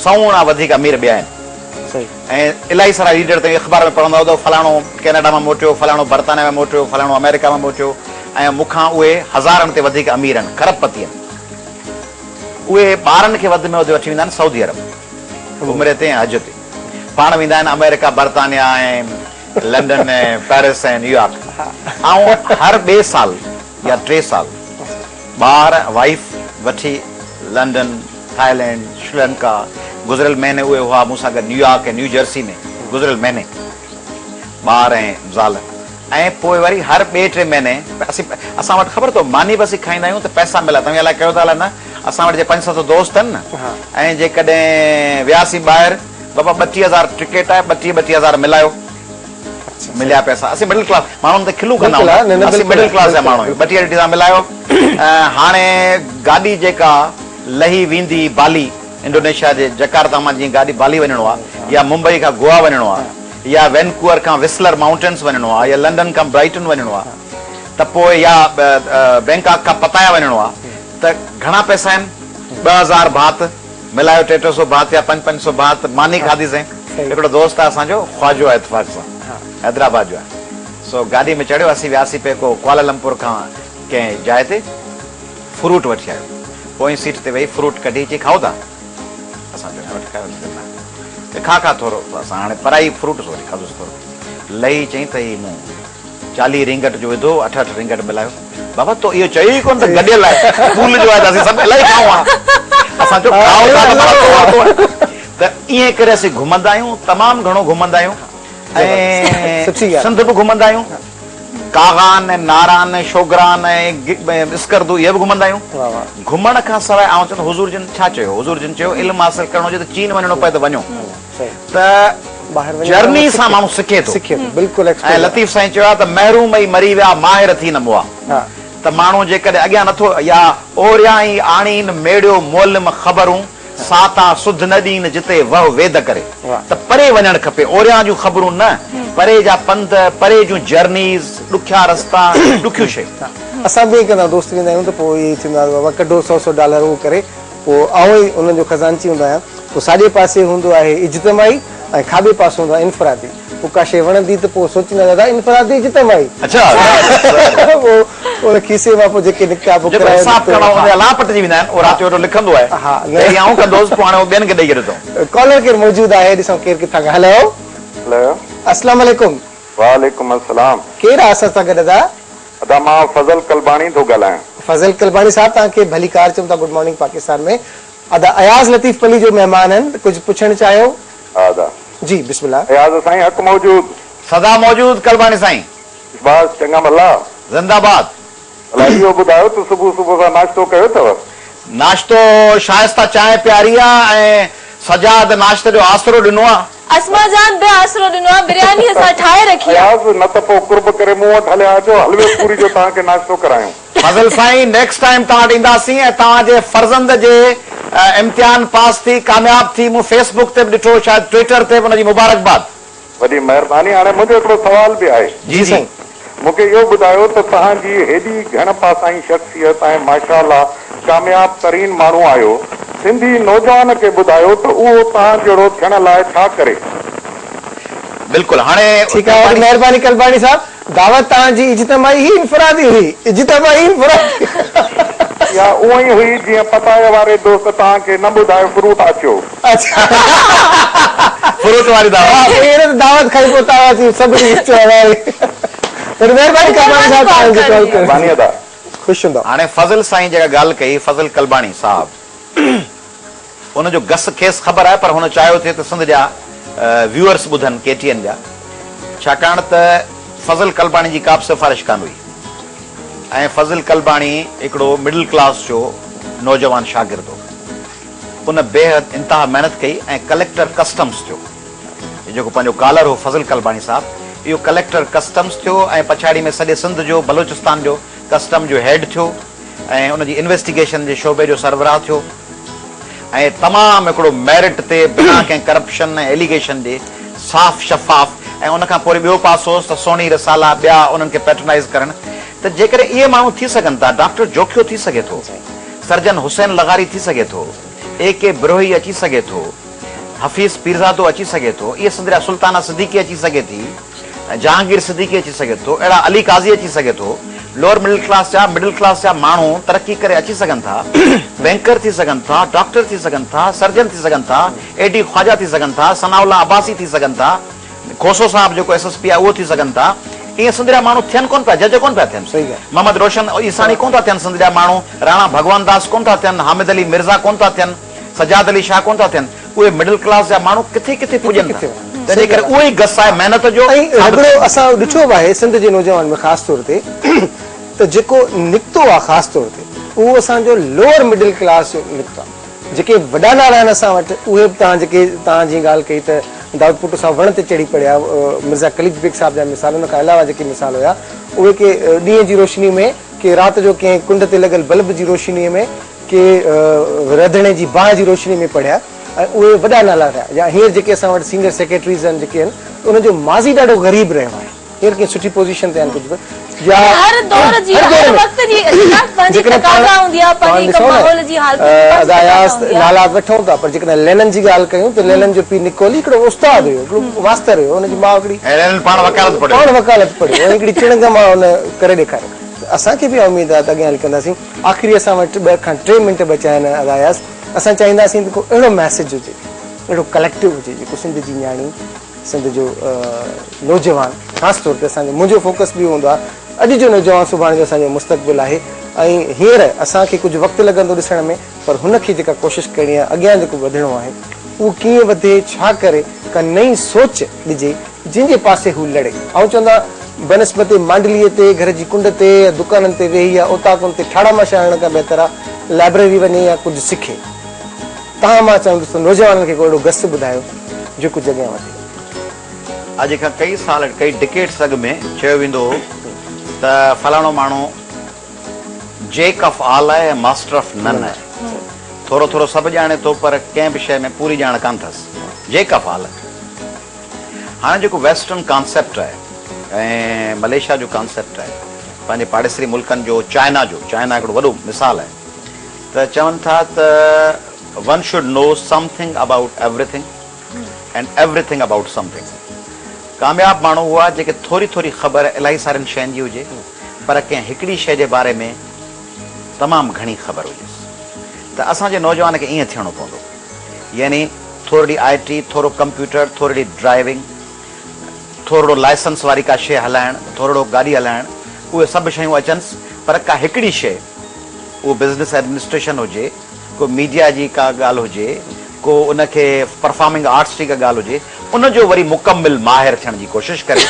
سئوڻا وڌيڪ امير ٻيا آهن ۽ الاهي سارا ليڊر توهين اخبار ۾ پڙهندا هوندؤ فلاڻو ڪينيڊا مان موٽيو فلاڻو برطانيا مان موٽيو فلاڻو آمريڪا مان موٽيو ۽ مون کان اهي هزارن تي وڌيڪ امير آهن کرب پتي آهن اهي ٻارن کي وڌ ۾ وڌ وٺي ويندا آهن سعودي عرب عمري تي ۽ حج تي پاڻ ويندا آهن آمريڪا برطانيا ۽ لنڊن ۽ پيرس ۽ نيويارڪ آئون هر ٻئي سال يا ٽي سال ٻار وائيف وٺي لنڊن، ٿائلينڊ، شريلنڪا، گذريل مهيني اهي هئا مون سان گڏ نيويارڪ ۽ نيو جرسي ۾ گذريل مهيني ٻار ۽ زال ۽ پوء وري هر ٻئي ٽي مهيني اسين اسان وٽ خبر اٿو ماني به اسين کائيندا آهيون ته پئسا ملا توهين الائي ڪيو ٿا الائي نه اسان وٽ جي 5-7 دوست آهن نه ۽ جيڪڏهن وياسين ٻاهر بابا 32 هزار ٽڪيٽ آهي 32 32 هزار ملايو. مليا پئسا اسين مڊل ڪلاس ماڻهن تي کلون ڪندا آهيون اسين مڊل ڪلاس جا ماڻهو آهيون ٻٽيهه ٽيٽيهه سان ملايو هاڻي گاڏي جيڪا لهي ويندي بالي انڊونيشيا جي جڪارتا مان جيئن گاڏي بالي وڃڻو آهي يا ممبئي کان گوا وڃڻو آهي يا وينڪوئر کان وسلر مائونٽينس وڃڻو آهي يا لنڊن کان برائيٽن وڃڻو آهي ته پوء يا بينڪاڪ کان پتايا وڃڻو آهي ته گهڻا پئسا آهن 2000 ڀات ملايو ٽي ٽي سو ڀات يا پنج پنج سو ڀات ماني کاڌي سين. هڪڙو دوست آهي اسان جو خواجو آهي اتفاق سان حيدرآباد جو آهي سو گاڏي ۾ چڙهيو اسين وياسين پئي ڪو ڪوالالمپور کان ڪنهن جاء تي فروٽ وٺي آيو پوئين سيٽ تي ويهي فروٽ ڪڍي چئي کائو ٿا اسان چيو نه وٺ کايو نه چئي کا کا ٿورو اسان هاڻي پرائي فروٽ سو وٺي کاڌوسين ٿورو لهي چئين ته هي مون 40 رينگٽ جو وڌو، اٺ اٺ رينگٽ ملايو. بابا تو اهو چيو ئي ڪونه ته گڏيل آهي، پول جو آهي ته اسين سڀ الائي کائون ها. اسان چيو کائو ٿا ته معنيٰ تو ورتو آهي. ته ائين ڪري اسين گهمندا آهيون، تمام گهڻو گهمندا آهيون ۽ سنڌ به گهمندا آهيون، ڪاغان ۽ ناران ۽ شوگران ۽ اسڪردو اهي به گهمندا آهيون. گهمڻ کان سواء آئون چوندس حضور جن ڇا چيو؟ حضور جن چيو علم حاصل ڪرڻو هجي ته چين وڃڻو پئي ته وڃو. ته جرني سان ماڻهو سکي ٿو ۽ لطيف سائين چيو آهي ته محروم ئي مري ويا ماهر ٿي نه مئا ته ماڻهو جيڪڏهن اڳيان نٿو يا اوريان ئي آڻين ميڙيو معلم خبرون سا تان سڌ نه ڏين جتي وهه ويد ڪري ته پري وڃڻ کپي اوريان جون خبرون نه پري جا پنڌ پري جون جرنيز ڏکيا رستا ڏکيون شيون. اسان به ائين ڪندا دوست ويندا آهيون ته پوء ائين ٿيندو آهي ته بابا ڪڍو سو سو ڊالر اهو ڪري پوء آئون ئي انهن جو خزانچي هوندو آهيان. پوء ساڄي پاسي هوندو آهي اجتماعي ۽ کاٻي پاسو هوندو آهي انفرادي. پوء ڪا شيء وڻندي ته پوء سوچيندا دادا انفرادي اجتماعي. اڇا. پوء ان کيسي مان پوء جيڪي نڪتا پوء جيڪو ڪرايو حساب نڪتو. ڪرڻو هوندو آهي لان پٽجي ويندا آهن اهو رات جو ويٺو لکندو آهي. ها. پهرين آئون ڪندو هوس پوء هاڻي اهو ٻين کي ڏئي ڇڏيو اٿئون. ڪالر ڪير موجود آهي ڏسون ڪير ڪٿان کان هلو. هلو. اسلام عليڪم. وعليڪم السلام. ڪير آهي اسان سان گڏ ادا. ادا مان فضل قلباڻي ٿو ڳالهايان. فضل قلباڻي صاحب توهان کي ڀليڪار چئون ٿا گڊ مارننگ پاڪستان ۾ ادا اياز لطيف پليجو مهمان آهن ڪجهه پڇڻ چاهيو. ها ادا. جي بسم الله. اياز سائين حق موجود. سدا موجود قلباڻي سائين. بس چڱا ڀلا. زنده باد. ڀلا اهو ٻڌايو ته صبح صبح سان ناشتو ڪيو اٿو؟ ناشتو شائسته چانهه پياري آ ۽ سجاد ناشتي جو آسرو ڏنو آ. اسما جان به آسرو ڏنو آ برياني اسان ٺاهي رکي آ. اياز نه ته پوء قرب ڪري مون وٽ هليا اچو حلوي پوري جو توهان کي ناشتو ڪرايون. فضل سائين نيڪسٽ ٽائيم توهان وٽ اينداسين ۽ توهان جي فرزند جي امتحان پاس ٿي ڪامياب ٿي مون فيس بڪ تي به ڏٺو شايد ٽوئيٽر تي به ان جي مبارڪباد. وڏي مهرباني هاڻي منهنجو هڪڙو سوال به آهي. جي سائين. مون کي اهو ٻڌايو ته توهان جي هيڏي گهڻ پاسائين شخصيت ۽ ماشاء الله ڪامياب ترين ماڻهو آهيو سنڌي نوجوان کي ٻڌايو ته اهو توهان جهڙو ٿيڻ لاء ڇا ڪري؟ بلڪل هاڻي ٺيڪ آهي وڏي مهرباني قلباڻي صاحب دعوت توهان جي اجتماعي هئي انفرادي هئي اجتماعي انفرادي. اها اونئن ئي هئي جيئن پتائي واري دوست توهان کي نه ٻڌايو فروٽ آڇيو. اڇا فروٽ واري دعوت. ها پوء اهڙي ته دعوت کائي پوء توهان اچي سڀني کي چوڻ واري. وڏي مهرباني قلباڻي صاحب توهان جي ڪال ڪرڻ مهرباني جي. ادا. خوش هوندؤ. هاڻي فضل سائين جيڪا ڳالهه ڪئي فضل قلباڻي صاحب ان جو گس کيس خبر آهي پر هن چاهيو ٿي ته سنڌ جا ويوئرس ٻڌن ڪي ٽي اين جا ڇاڪاڻ ته فضل قلباڻي جي ڪا به سفارش ڪانه هئي ۽ فضل قلباڻي هڪڙو مڊل ڪلاس جو نوجوان شاگرد هو. ان بيحد انتها محنت ڪئي ۽ ڪليڪٽر ڪسٽمز ٿيو. هي جيڪو پنهنجو ڪالر هو فضل قلباڻي صاحب اهو ڪليڪٽر ڪسٽمز ٿيو ۽ پڇاڙي ۾ سڄي سنڌ جو بلوچستان جو ڪسٽم جو هيڊ ٿيو ۽ ان جي انويسٽيگيشن جي شعبي جو سربراهه ٿيو ۽ تمام هڪڙو ميرٽ تي بنا ڪنهن ڪرپشن ۽ ايليگيشن جي صاف شفاف ۽ ان کان پوء وري ٻيو پاسو هوس ته سهڻي رسالا ٻيا انهن کي پيٽرنائيز ڪرڻ ته جيڪڏهن اهي ماڻهو ٿي سگهن ٿا ڊاڪٽر جوکيو ٿي سگهي ٿو. سرجن حسين لغاري ٿي سگهي ٿو، اي ڪي بروهي اچي سگهي ٿو، حفيظ پيرزادو اچي سگهي ٿو، اهي سنڌ جا سلطانه صديقي اچي سگهي ٿي، جهانگير صديقي اچي سگهي ٿو، اهڙا علي قاضي اچي سگهي ٿو، لوئر مڊل ڪلاس جا مڊل ڪلاس جا ماڻهو ترقي ڪري اچي سگهن ٿا، بينڪر ٿي سگهن ٿا، ڊاڪٽر ٿي سگهن ٿا، سرجن ٿي سگهن ٿا، اي ڊي خواجه ٿي سگهن ٿا، ثناء الله عباسي ٿي سگهن ٿا. کوسو صاحب جيڪو ايس ايس پي آهي اهو ٿي سگهن ٿا. ايئن سنڌ جا ماڻهو ٿين ڪونه پيا، جج ڪونه پيا ٿين. محمد روشن عيساڻي ڪونه ٿا ٿين سنڌ جا ماڻهو، راڻا ڀڳوان داس ڪونه ٿا ٿين، حامد علي مرزا ڪونه ٿا ٿين، سجاد علي شاهه ڪونه ٿا ٿين. اهي مڊل ڪلاس جا ماڻهو ڪٿي ڪٿي پڄن ٿا. تنهنجي ڪري اهو ئي گس آهي محنت جو. ۽ هڪڙو اسان ڏٺو به آهي سنڌ جي نوجوان ۾ خاص طور تي ته جيڪو نڪتو آهي خاص طور تي اهو اسان جو لوئر مڊل ڪلاس جو نڪتو آهي. جيڪي وڏا نالا آهن اسان وٽ اهي به توهان جيڪي توهان جيئن ڳالهه ڪئي ته. دائود پوٽو صاحب وڻ تي چڙهي پڙهيا، مرزا قليچ بيگ صاحب جا مثال ان کان علاوه جيڪي مثال هيا اهي ڪي ڏينهن جي روشني ۾ ڪي رات جو ڪنهن ڪنڊ تي لڳل بلب جي روشني ۾ ڪي رڌڻي جي باهه جي روشني ۾ پڙهيا ۽ اهي وڏا نالا رهيا يا هينئر جيڪي اسان وٽ سينئر سيڪريٽريز آهن جيڪي آهن ته انهن جو ماضي ڏاڍو غريب رهيو آهي. هينئر ڪنهن سٺي پوزيشن تي آهن ڪجهه به يا هر دور جي هر وقت جي جناب پنهنجي تقاضا هوندي آهي پنهنجي هڪ ماحول جي حالتن جي پنهنجي تقاضا هوندي آهي. نالا وٺون ٿا پر جيڪڏهن لينن جي ڳالهه ڪيون ته لينن جو پيء نڪولي هڪڙو استاد هيو هڪڙو ماستر هيو هن جي ماء هڪڙي ۽ لينن پاڻ وڪالت پڙهيو. پاڻ وڪالت پڙهيو ۽ هڪڙي چڻنگ مان هن ڪري ڏيکاريو ته اسان کي به اها اميد آهي ته اڳيان هلي ڪنداسين. آخري اسان وٽ ٻه کان ٽي منٽ بچيا آهن ادا اياز اسان چاهينداسين ته ڪو اهڙو ميسيج هجي اهڙو ڪليڪٽو هجي جيڪو سنڌ جي نياڻي سنڌ جو نوجوان خاص طور تي اسان جو منهنجو فوڪس به اهو هوندو آهي اڄ جو نوجوان سڀاڻي جو اسان جو مستقبل آهي ۽ هينئر اسان کي ڪجهه وقت لڳندو ڏسڻ ۾ پر هن کي جيڪا ڪوشش ڪرڻي آهي اڳيان جيڪو وڌڻو آهي اهو ڪيئن وڌي ڇا ڪري ڪا نئين سوچ ڏجي جنهن جي پاسي هو لڙي آئون چوندو آهيان بنسبت مانڊلي تي گهر جي ڪنڊ تي يا دڪانن تي ويهي يا اوطاقن تي ٺاڙا ماشا هڻڻ کان بهتر آهي لائبريري وڃي يا ڪجهه سکي تان مان چوندس ته نوجوانن کي ڪو اهڙو گس ٻڌايو جو ڪجهه اڳيان وڌي. اڄ کان ڪئي سال ڪئي ڊڪيڊس اڳ ۾ چيو ويندو هو ته فلاڻو ماڻهو جيڪ آف آل آهي ۽ ماسٽر آف نن آهي. ٿورو ٿورو سڀ ڄاڻي ٿو پر ڪنهن به شيء ۾ پوري ڄاڻ ڪانه اٿس. جيڪ آف آل. هاڻي جيڪو ويسٽرن ڪانسيپٽ آهي ۽ ملائيشيا جو ڪانسيپٽ آهي پنهنجي پاڙيسري ملڪن جو چائنا جو چائنا هڪڙو وڏو مثال آهي ته چون ٿا ته one should know something about everything and everything about something. ڪامياب ماڻهو اهو آهي جيڪي ٿوري ٿوري خبر الاهي سارين شين جي هجي پر ڪنهن هڪڙي شيء جي باري ۾ تمام گهڻي خبر هجيس ته اسان جي نوجوان کي ائين ٿيڻو پوندو يعني ٿورڙي آء ٽي، ٿورو ڪمپيوٽر، ٿورڙي ڊرائيونگ، ٿورڙو لائسنس واري ڪا شيء هلائڻ، ٿورڙو گاڏي هلائڻ، اهي سڀ شيون اچنس پر ڪا هڪڙي شيء اهو بزنس ايڊمنسٽريشن هجي، ڪو ميڊيا جي ڪا ڳالهه هجي، ڪو ان کي پرفارمنگ آرٽس جي ڪا ڳالهه هجي، ان جو وري مڪمل ماهر ٿيڻ جي ڪوشش ڪري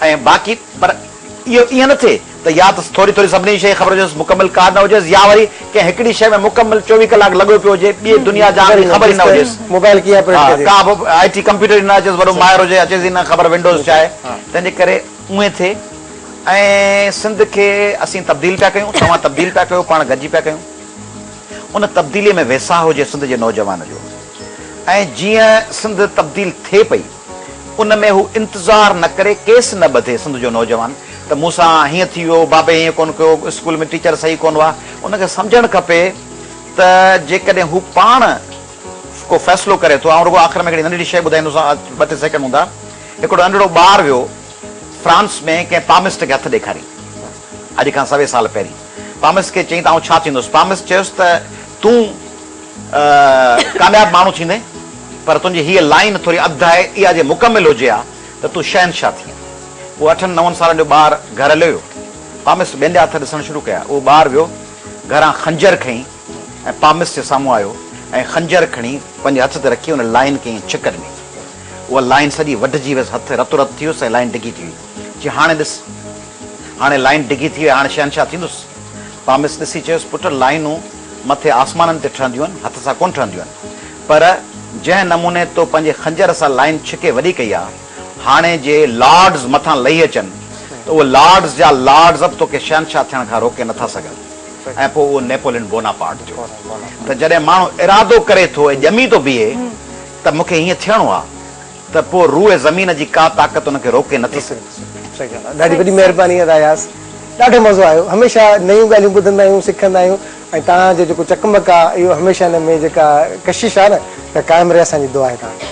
۽ باقي پر اهو ائين نه ٿئي ته يا ته ٿوري ٿوري سڀني شيء جي خبر هجيس مڪمل ڪا نه هجيس يا وري ڪنهن هڪڙي شيء ۾ مڪمل 24 ڪلاڪ لڳو پيو هجي ٻي دنيا جهان جي خبر ئي نه هجيس. موبائل ڪيئن آپريٽ ڪجي. ڪا به آء ٽي ڪمپيوٽر ئي نه اچيس وڏو ماهر هجي اچيس ئي نه خبر ونڊوز ڇا آهي تنهن جي ڪري اونهين ٿئي ۽ سنڌ کي اسين تبديل پيا ڪيون توهان تبديل پيا ڪيو پاڻ گڏجي پيا ڪيون ان تبديلي ۾ ويساهه هجي سنڌ جي نوجوان جو ۽ جيئن سنڌ تبديل ٿئي پئي ان ۾ هو انتظار نه ڪري ڪيس نه ٻڌي سنڌ جو نوجوان ته مون سان هيئن ٿي ويو بابي هيئن ڪونه ڪيو اسڪول ۾ ٽيچر صحيح ڪونه هئا ان کي سمجهڻ کپي ته جيڪڏهن هو پاڻ ڪو فيصلو ڪري ٿو آئون رڳو آخر ۾ هڪڙي ننڍڙي شيء ٻڌائيندوسان ٻه ٽي سيڪنڊ هوندا هڪڙو ننڍڙو ٻار ويو فرانس ۾ ڪنهن پامسٽ کي هٿ ڏيکاري اڄ کان سوين سال پهرين پامسٽ کي چيائين ته آئون ڇا ٿيندس؟ پامسٽ چيس ته تون ڪامياب ماڻهو ٿيندين پر تنهنجي هيء لائين ٿوري اڌ آهي اها جي مڪمل هجي ها ته تون شهنشاهه ٿين. اهو اٺن نون سالن جو ٻار گهر هليو ويو. پامسٽ ٻين جا هٿ ڏسڻ شروع ڪيا. اهو ٻار ويو گهران خنجر کڻي ۽ پامسٽ جي سامهون آيو ۽ خنجر کڻي پنهنجي هٿ تي رکي ان لائين کي ائين ڇڪ ڏني. اها لائين سڄي وڍجي ويس، هٿ رتو رت ٿي ويس ۽ لائين ڊگهي ٿي وئي. چي هاڻي ڏس، هاڻي لائين ڊگهي ٿي وئي، هاڻي شهنشاهه ٿيندس. پامس ڏسي چيس، پٽ لائينون مٿي آسمانن تي ٺهنديون آهن، هٿ سان ڪونه ٺهنديون آهن. پر جنهن نموني تو پنهنجي خنجر سان لائين ڇڪي وڏي ڪئي آ، هاڻي جي لارڊز مٿان لهي اچن ته اهي لارڊز جا لارڊز به توکي شهنشاهه ٿيڻ کان روڪي نٿا سگهن. ۽ پوء اهو نيپولين بوناپارٽ ٿيو. ته جڏهن ماڻهو ارادو ڪري ٿو ۽ ڄمي ٿو بيهي ته مون کي هيئن ٿيڻو آ ته پوء روء زمين جي ڪا طاقت ان کي روڪي نٿي سگهي. صحيح ڳالهه آ ڏاڍي وڏي مهرباني ادا اياز ڏاڍو مزو آيو هميشه نيون ڳالهيون ٻڌندا آهيون سکندا آهيون ۽ توهان جو جيڪو چقمق آ اهو هميشه ان ۾ جيڪا ڪشش آ نه ته قائم رهي اسان جي دعا آهي توهان کي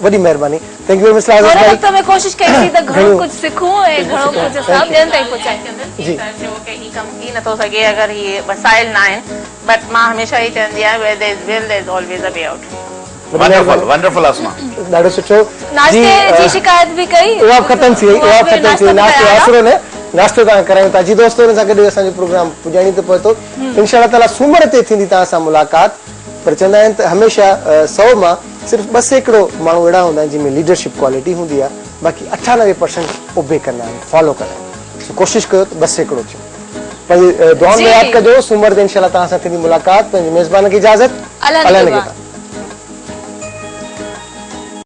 وڏي مهرباني thank you very much ٿوري وقت ۾ ڪوشش ڪئي سين ته گهڻو ڪجهه سکون ۽ گهڻو ڪجهه اسان ٻين تائين پهچايون. جي. چيو ڪي هي ڪم ٿي نٿو سگهي اگر هي وسائل ناهن بٽ مان هميشه هي چوندي آهيان where there is will there is always a way out. Wonderful wonderful Asma. ڏاڍو سٺو ناشتي جي شڪايت به ڪئي اها به ختم ٿي وئي اها به ختم ٿي وئي ناشتو آسرو نه ناشتو توهان ڪرايون ٿا جي دوستو ان سان گڏ اسان جو پروگرام پڄاڻي تي پهتو انشاء الله تعالي سومر تي ٿيندي توهان سان ملاقات پر چوندا آهن ته هميشه 100 مان صرف 2% ماڻهو اهڙا هوندا آهن جن ۾ ليڊرشپ ڪوالٽي هوندي آهي باقي 98 پرسنٽ اوبي ڪندا آهن فالو ڪندا آهن سو ڪوشش ڪيو ته 2% ٿيون پنهنجي دعائن ۾ ياد ڪجو سومر تي انشاء الله توهان سان ٿيندي ملاقات پنهنجي ميزبان کي اجازت الله الله نگهبان. نگهبان.